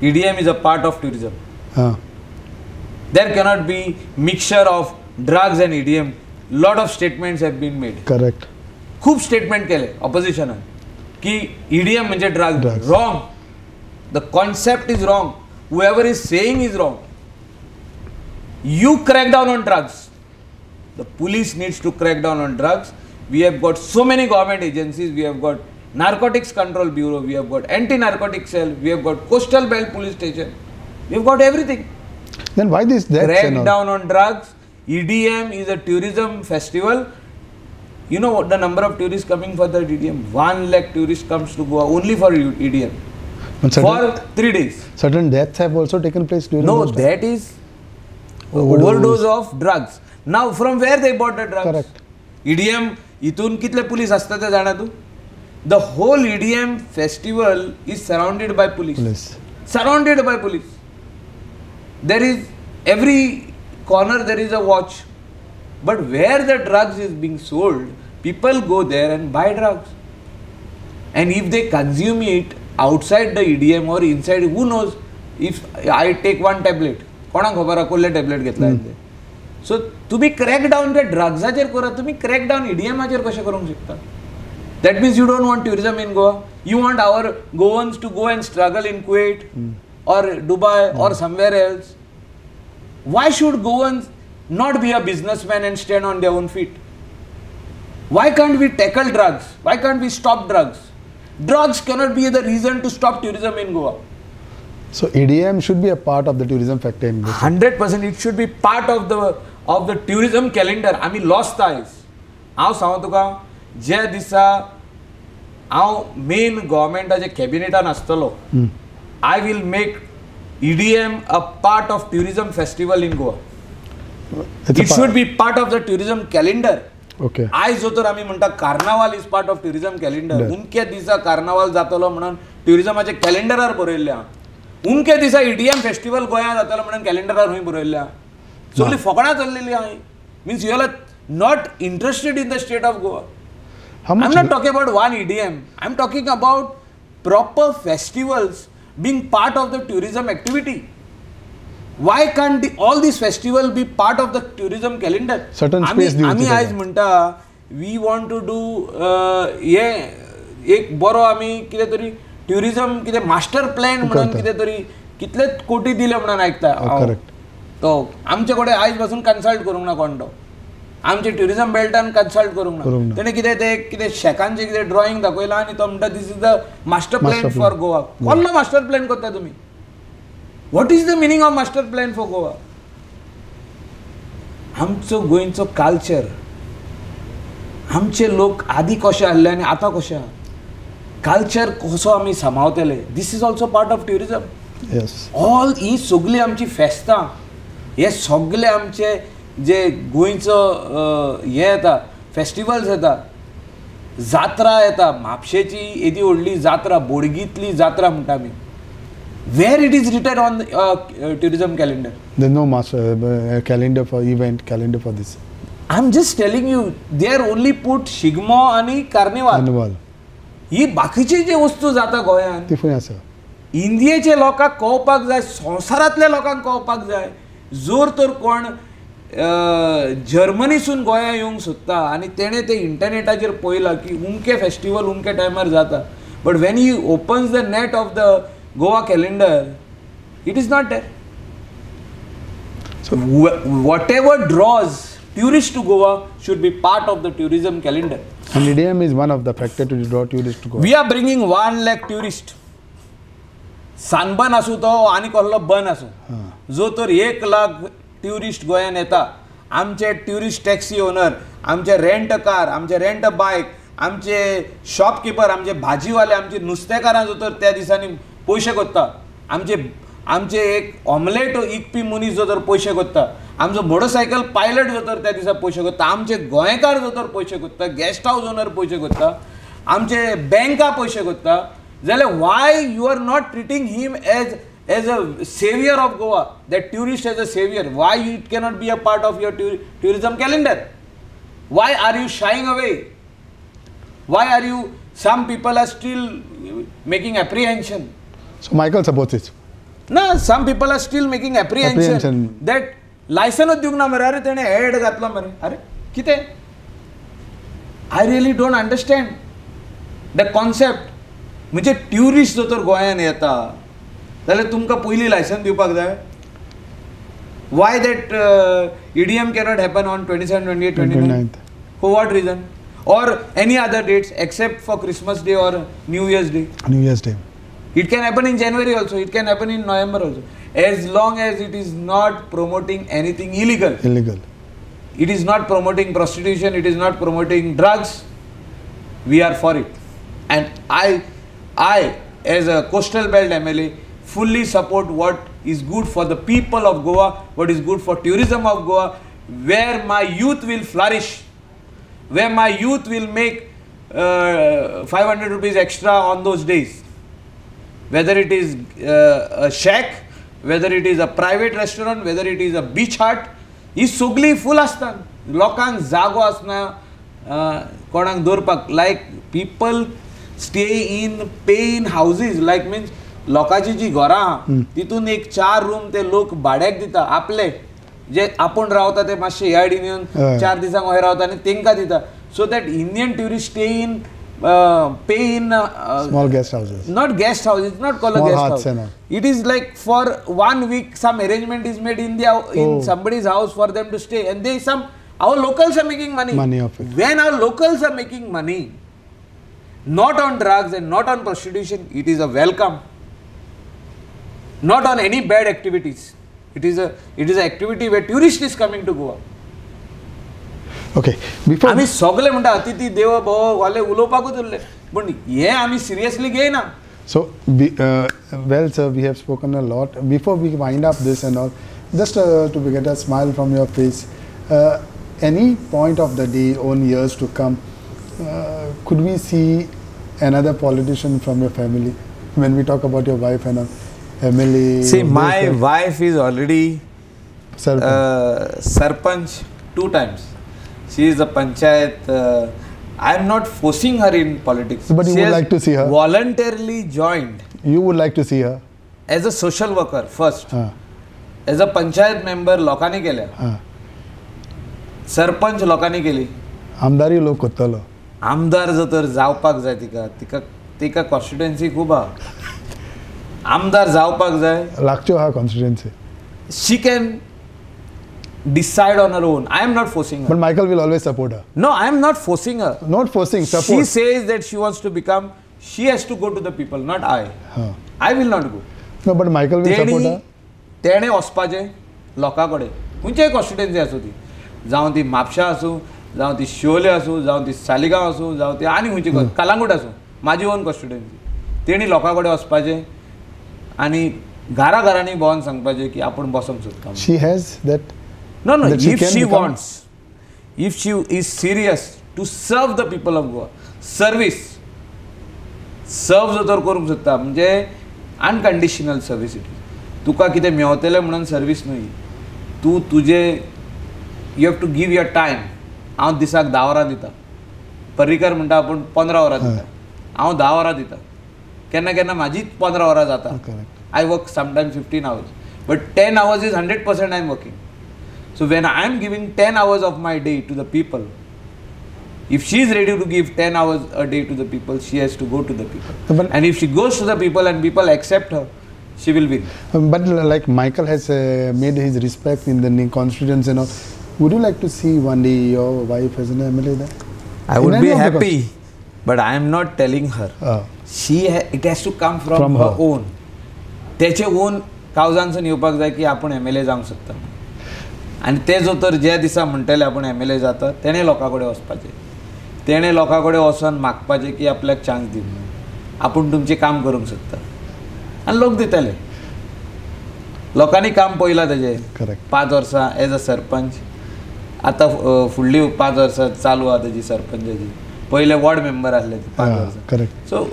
Speaker 2: EDM is a part of tourism. There cannot be mixture of drugs and EDM. Lot of statements have been made.
Speaker 1: Correct.
Speaker 2: खूब statement केले opposition की EDM म्हणजे drugs. Wrong. The concept is wrong. Whoever is saying is wrong. You crack down on drugs. The police needs to crack down on drugs. We have got so many government agencies. We have got Narcotics Control Bureau, we have got Anti-Narcotic Cell, we have got Coastal Belt Police Station. We have got everything.
Speaker 1: Then why this deaths?
Speaker 2: Crack down on drugs. EDM is a tourism festival. You know what the number of tourists coming for the EDM? 1 lakh tourists comes to Goa only for EDM.
Speaker 1: Certain,
Speaker 2: for 3 days.
Speaker 1: Certain deaths have also taken place during
Speaker 2: No, that is overdose of drugs. Now from where they bought the drugs?
Speaker 1: Correct.
Speaker 2: EDM, itun kitle police asta te jana tu? The whole EDM festival is surrounded by police. Surrounded by police. There is every corner there is a watch. But where the drugs is being sold, people go there and buy drugs. And if they consume it outside the EDM or inside, who knows? If I take one tablet, कोणाक खबर कोल्ले tablet घेतला ते. So तुम्ही crack down त्या ड्रग्साचेर करा, तुम्ही crack down EDM कशें करूंक शकता? That means you don't want tourism in Goa. You want our Goans to go and struggle in Kuwait or Dubai or somewhere else. Why should Goans not be a businessman and stand on their own feet? Why can't we tackle drugs? Why can't we stop drugs? Drugs cannot be the reason to stop tourism in Goa.
Speaker 1: So EDM should be a part of the tourism factor in Goa.
Speaker 2: 100% it should be part of the tourism calendar. I mean lost eyes. हांव सांगू तुका, जे दिसा हांव main गव्हर्मेंटाच्या कॅबिनेटान आसतलो, I will make EDM a part of tourism festival in Goa. It should be part of the tourism calendar.
Speaker 1: Okay.
Speaker 2: आयज जो तर आमी म्हणटा carnival is part of tourism calendar. उमके दिसा कार्नावाल जातलो म्हणून ट्युरिजमाचे कॅलेंडरार बरयल्लें आहा. उमके दिसा EDM festival गोंयांत जातलो म्हणून कॅलेंडरार खंय बरयल्लें आहा. सगळीं फकणां चल्लेलीं आहा. Means you are not interested in the state of Goa. I am not talking about one EDM. I am talking about proper festivals being part of the tourism activity. Why can't all these festivals be part of the tourism calendar?
Speaker 1: Certain space दिवची. आमी
Speaker 2: आयज म्हणटा we want to do हे एक बरो आमी कितें तरी ट्युरिजम कितें मास्टर प्लॅन म्हणून कितें तरी कितले कोटी दिले म्हणून आयकता.
Speaker 1: करेक्ट.
Speaker 2: तो आमचे कडेन आयज पासून कन्सल्ट करूंक ना कोण तो. आमचे ट्युरिजम बेल्टान कन्सल्ट करूंक ना. तेणें कितें तें कितें शेकांचें कितें ड्रॉइंग दाखयलां आनी तो म्हणटा this is the master plan for Goa. कसलो मास्टर प्लॅन करता तुमी? What is the meaning of master plan for Goa? आमचो गोंयचो कल्चर, आमचे लोक आदी कशे आहले आनी आतां कशे आहा, कल्चर कसो आमी सांबाळतले, this is also part of tourism. All ही सगळीं आमची फेस्तां, हे सगळे आमचे जे गोंयचो हे येता फेस्टिवल्स येता, जात्रा येता, म्हापशेची येदी व्हडली जात्रा, बोडगींतली जात्रा म्हणटा आमी. Where it is written on tourism calendar?
Speaker 1: There's no master calendar for event, calendar for this.
Speaker 2: I'm just telling you, they are only put Shigmo आणि कार्निवाल. ही बाकीचे जे वस्तू जाता गोंयांत
Speaker 1: ती खंय आसा?
Speaker 2: इंडियेचे लोकांक कळपाक जाय, संवसारांतल्या लोकांक कळपाक जाय. जोर तर कोण जर्मनीसून गोंया येवंक सोदता आनी तेणें ते इंटरनेटाचेर पळयलां की उमके फेस्टिवल उमके टायमार जाता, but when he opens the net of the Goa calendar, it is not there. So whatever draws tourists to Goa should be part of the tourism calendar.
Speaker 1: And EDM is one of the factors to draw tourists to Goa.
Speaker 2: We are bringing 1 lakh tourists. सानबन आसूं तो आनी कसलो बन आसूं, जो तर 1 lakh tourist गोंयान येता, आमचे ट्युरिस्ट टॅक्सी ओनर, आमचे रेंट कार, आमचे रेंट बायक, आमचे शॉपकिपर, आमचे भाजीवाले, आमचे नुस्तेकारां जो तर त्या दिसांनी पयशे कोत्ता, आमचे आमचे एक ऑमलेट इकपी मनीस जो तर पयशे कोत्ता, आमचो मोटरसायकल पायलट जो तर त्या दिसा पयशे कोत्ता, आमचे गोंयकार जो तर पयशे कोत्ता, गेस्ट हावज ओनर पयशे कोत्ता, आमचे बँका पयशे कोत्ता, जाल्यार why you are not treating him as a saviour of Goa, that tourist as a saviour? Why it cannot be a part of your tourism calendar? Why are you shying away? Why are you, some people are still making apprehension.
Speaker 1: So Michael supports it.
Speaker 2: ना, some people are still making apprehension that लायसनूच दिवंक ना मरे, अरे तेणें add घातलो मरे, अरे कितें? I really don't understand the concept. म्हणजे ट्युरिस्ट जर तर गोंयान येता जाल्यार तुमकां पयलीं लायसन दिवपाक जाय. Why that EDM cannot happen on 27, 28, 29? For what reason? Or any other dates except for Christmas Day or New Year's Day.
Speaker 1: New Year's Day.
Speaker 2: It can happen in January also, it can happen in November also. As long as it is not promoting anything illegal.
Speaker 1: Illegal.
Speaker 2: It is not promoting prostitution, it is not promoting drugs. We are for it. And I as a coastal belt MLA fully support what is good for the people of Goa, what is good for tourism of Goa, where my youth will flourish, where my youth will make 500 rupees extra on those days. Whether it is a shack, whether it is a private restaurant, whether it is a beach hut, ही सगळी फूल आसता. लोकांक जागो आसना कोणाक दवरपाक. Like people stay in pay in houses, like means लोकांची जी घरां आहा तितून एक 4 रूम ते लोक भाड्याक दिता आपले, जे आपूण रावता ते मातशे यार्डीन येवन 4 दिसांक वयर रावता आनी तेंकां दिता. So that Indian tourist stay in pay in
Speaker 1: small guest houses.
Speaker 2: Not guest house, it's not called a guest house. It is like for 1 week some arrangement is made in the in somebody's house for them to stay, and they some our locals are making money.
Speaker 1: Money off it.
Speaker 2: When our locals are making money, not on drugs and not on prostitution, it is a welcome. Not on any bad activities. It is an activity where tourist is coming to Goa.
Speaker 1: Okay. Before
Speaker 2: आमी सगळे म्हणटा अतिथी देव भव वाले उलोवपाकूच उरले, पण हे आमी सिरियसली घेयना.
Speaker 1: So well sir, we have spoken a lot. Before we wind up this and all, just to get a smile from your face, any point of the day on years to come, could we see another politician from your family? When we talk about your wife and all, MLA.
Speaker 2: See, my wife is already sarpanch 2 times. She is a panchayat. I am not forcing her in politics.
Speaker 1: But you would like to see her?
Speaker 2: Voluntarily joined.
Speaker 1: You would like to see her?
Speaker 2: As a social worker first. As a panchayat member लोकांनी केल्या. सरपंच लोकांनी केली.
Speaker 1: आमदारी लोक करतलो.
Speaker 2: आमदार जर तर जावपाक जाय तिका, तिका तिका कॉन्स्टिट्युएन्सी खूब आहा. आमदार जावपाक जाय.
Speaker 1: लागच्यो आहा constituency.
Speaker 2: She can decide on her own. I am not forcing her.
Speaker 1: But Michael will always support her.
Speaker 2: No, I am not forcing her.
Speaker 1: Not forcing, support.
Speaker 2: She says that she wants to become, she has to go to the people, not I.
Speaker 1: Huh.
Speaker 2: I will not go.
Speaker 1: No, but Michael will support her.
Speaker 2: तेणे वचपाचें लोकां कडेन, खंयच्याय constituency आसूं ती, जावं ती म्हापशा आसूं, जावं ती शिवोले आसूं, जावं ती सालिगांव आसूं, जावं ती आनी खंयची कलांगूट आसूं, म्हाजी ओन कॉन्स्टिट्युएन्सी. तेणी लोकां कडेन वचपाचें आनी घरा घरांनी भोंवन सांगपाचें की आपूण बसोंक सोदता.
Speaker 1: She has that.
Speaker 2: No, no, if she wants, if she is serious to serve the people of Goa, service, serve जो तर करूंक सोदता म्हणजे अनकंडिशनल सर्वीस it is. तुका कितें मेवतलें म्हणून सर्वीस न्हय, तूं तुजें you have to give your time. हांव दिसाक 10 वरां दिता, पर्रीकर म्हणटा आपूण 15 वरां दिता, हांव 10 वरां दिता, केन्ना केन्ना म्हाजीच 15 वरां जाता. I work sometimes 15 hours, but 10 hours is 100% I am working. So when I am giving 10 hours of my day to the people, if she is ready to give 10 hours a day to the people, she has to go to the people.
Speaker 1: But,
Speaker 2: and if she goes to the people and people accept her, she will win.
Speaker 1: But like Michael has made his respect in the constituency and all, would you like to see one day your wife as an MLA there?
Speaker 2: I would be happy, but I am not telling her. It has to come from her own. तेचे own कावजांसून येवपाक जाय की आपूण M L ए जावंक शकता. आनी ते जो तर ज्या दिसा म्हणटले आपूण एम एल ए जाता, तेणें लोकां कडेन वचपाचें, तेणें लोकां कडेन वचोन मागपाचें की आपल्याक चान्स दी म्हणून, आपूण तुमचें काम करूंक शकता. आनी लोक दितले. लोकांनी काम पळयलां तेजें.
Speaker 1: करेक्ट.
Speaker 2: 5 वर्सां एज अ सरपंच. आतां फुडली 5 वर्सां चालू आहा तेजी सरपंचाची. पयले वॉर्ड मेंबर आसले ते 5 वर्सां.
Speaker 1: Correct.
Speaker 2: So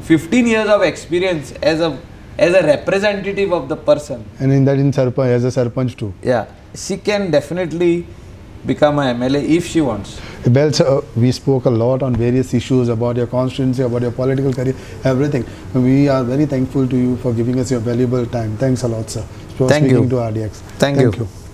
Speaker 2: 15 years of experience as a representative of the person.
Speaker 1: And in that in sarpanch, as a sarpanch too.
Speaker 2: Yeah, she can definitely become a MLA if she wants.
Speaker 1: Well, sir, we spoke a lot on various issues about your constituency, about your political career, everything. We are very thankful to you for giving us your valuable time. Thanks a lot, sir, for
Speaker 2: Thank you.
Speaker 1: Speaking to RDX.
Speaker 2: Thank you.
Speaker 1: Thank you.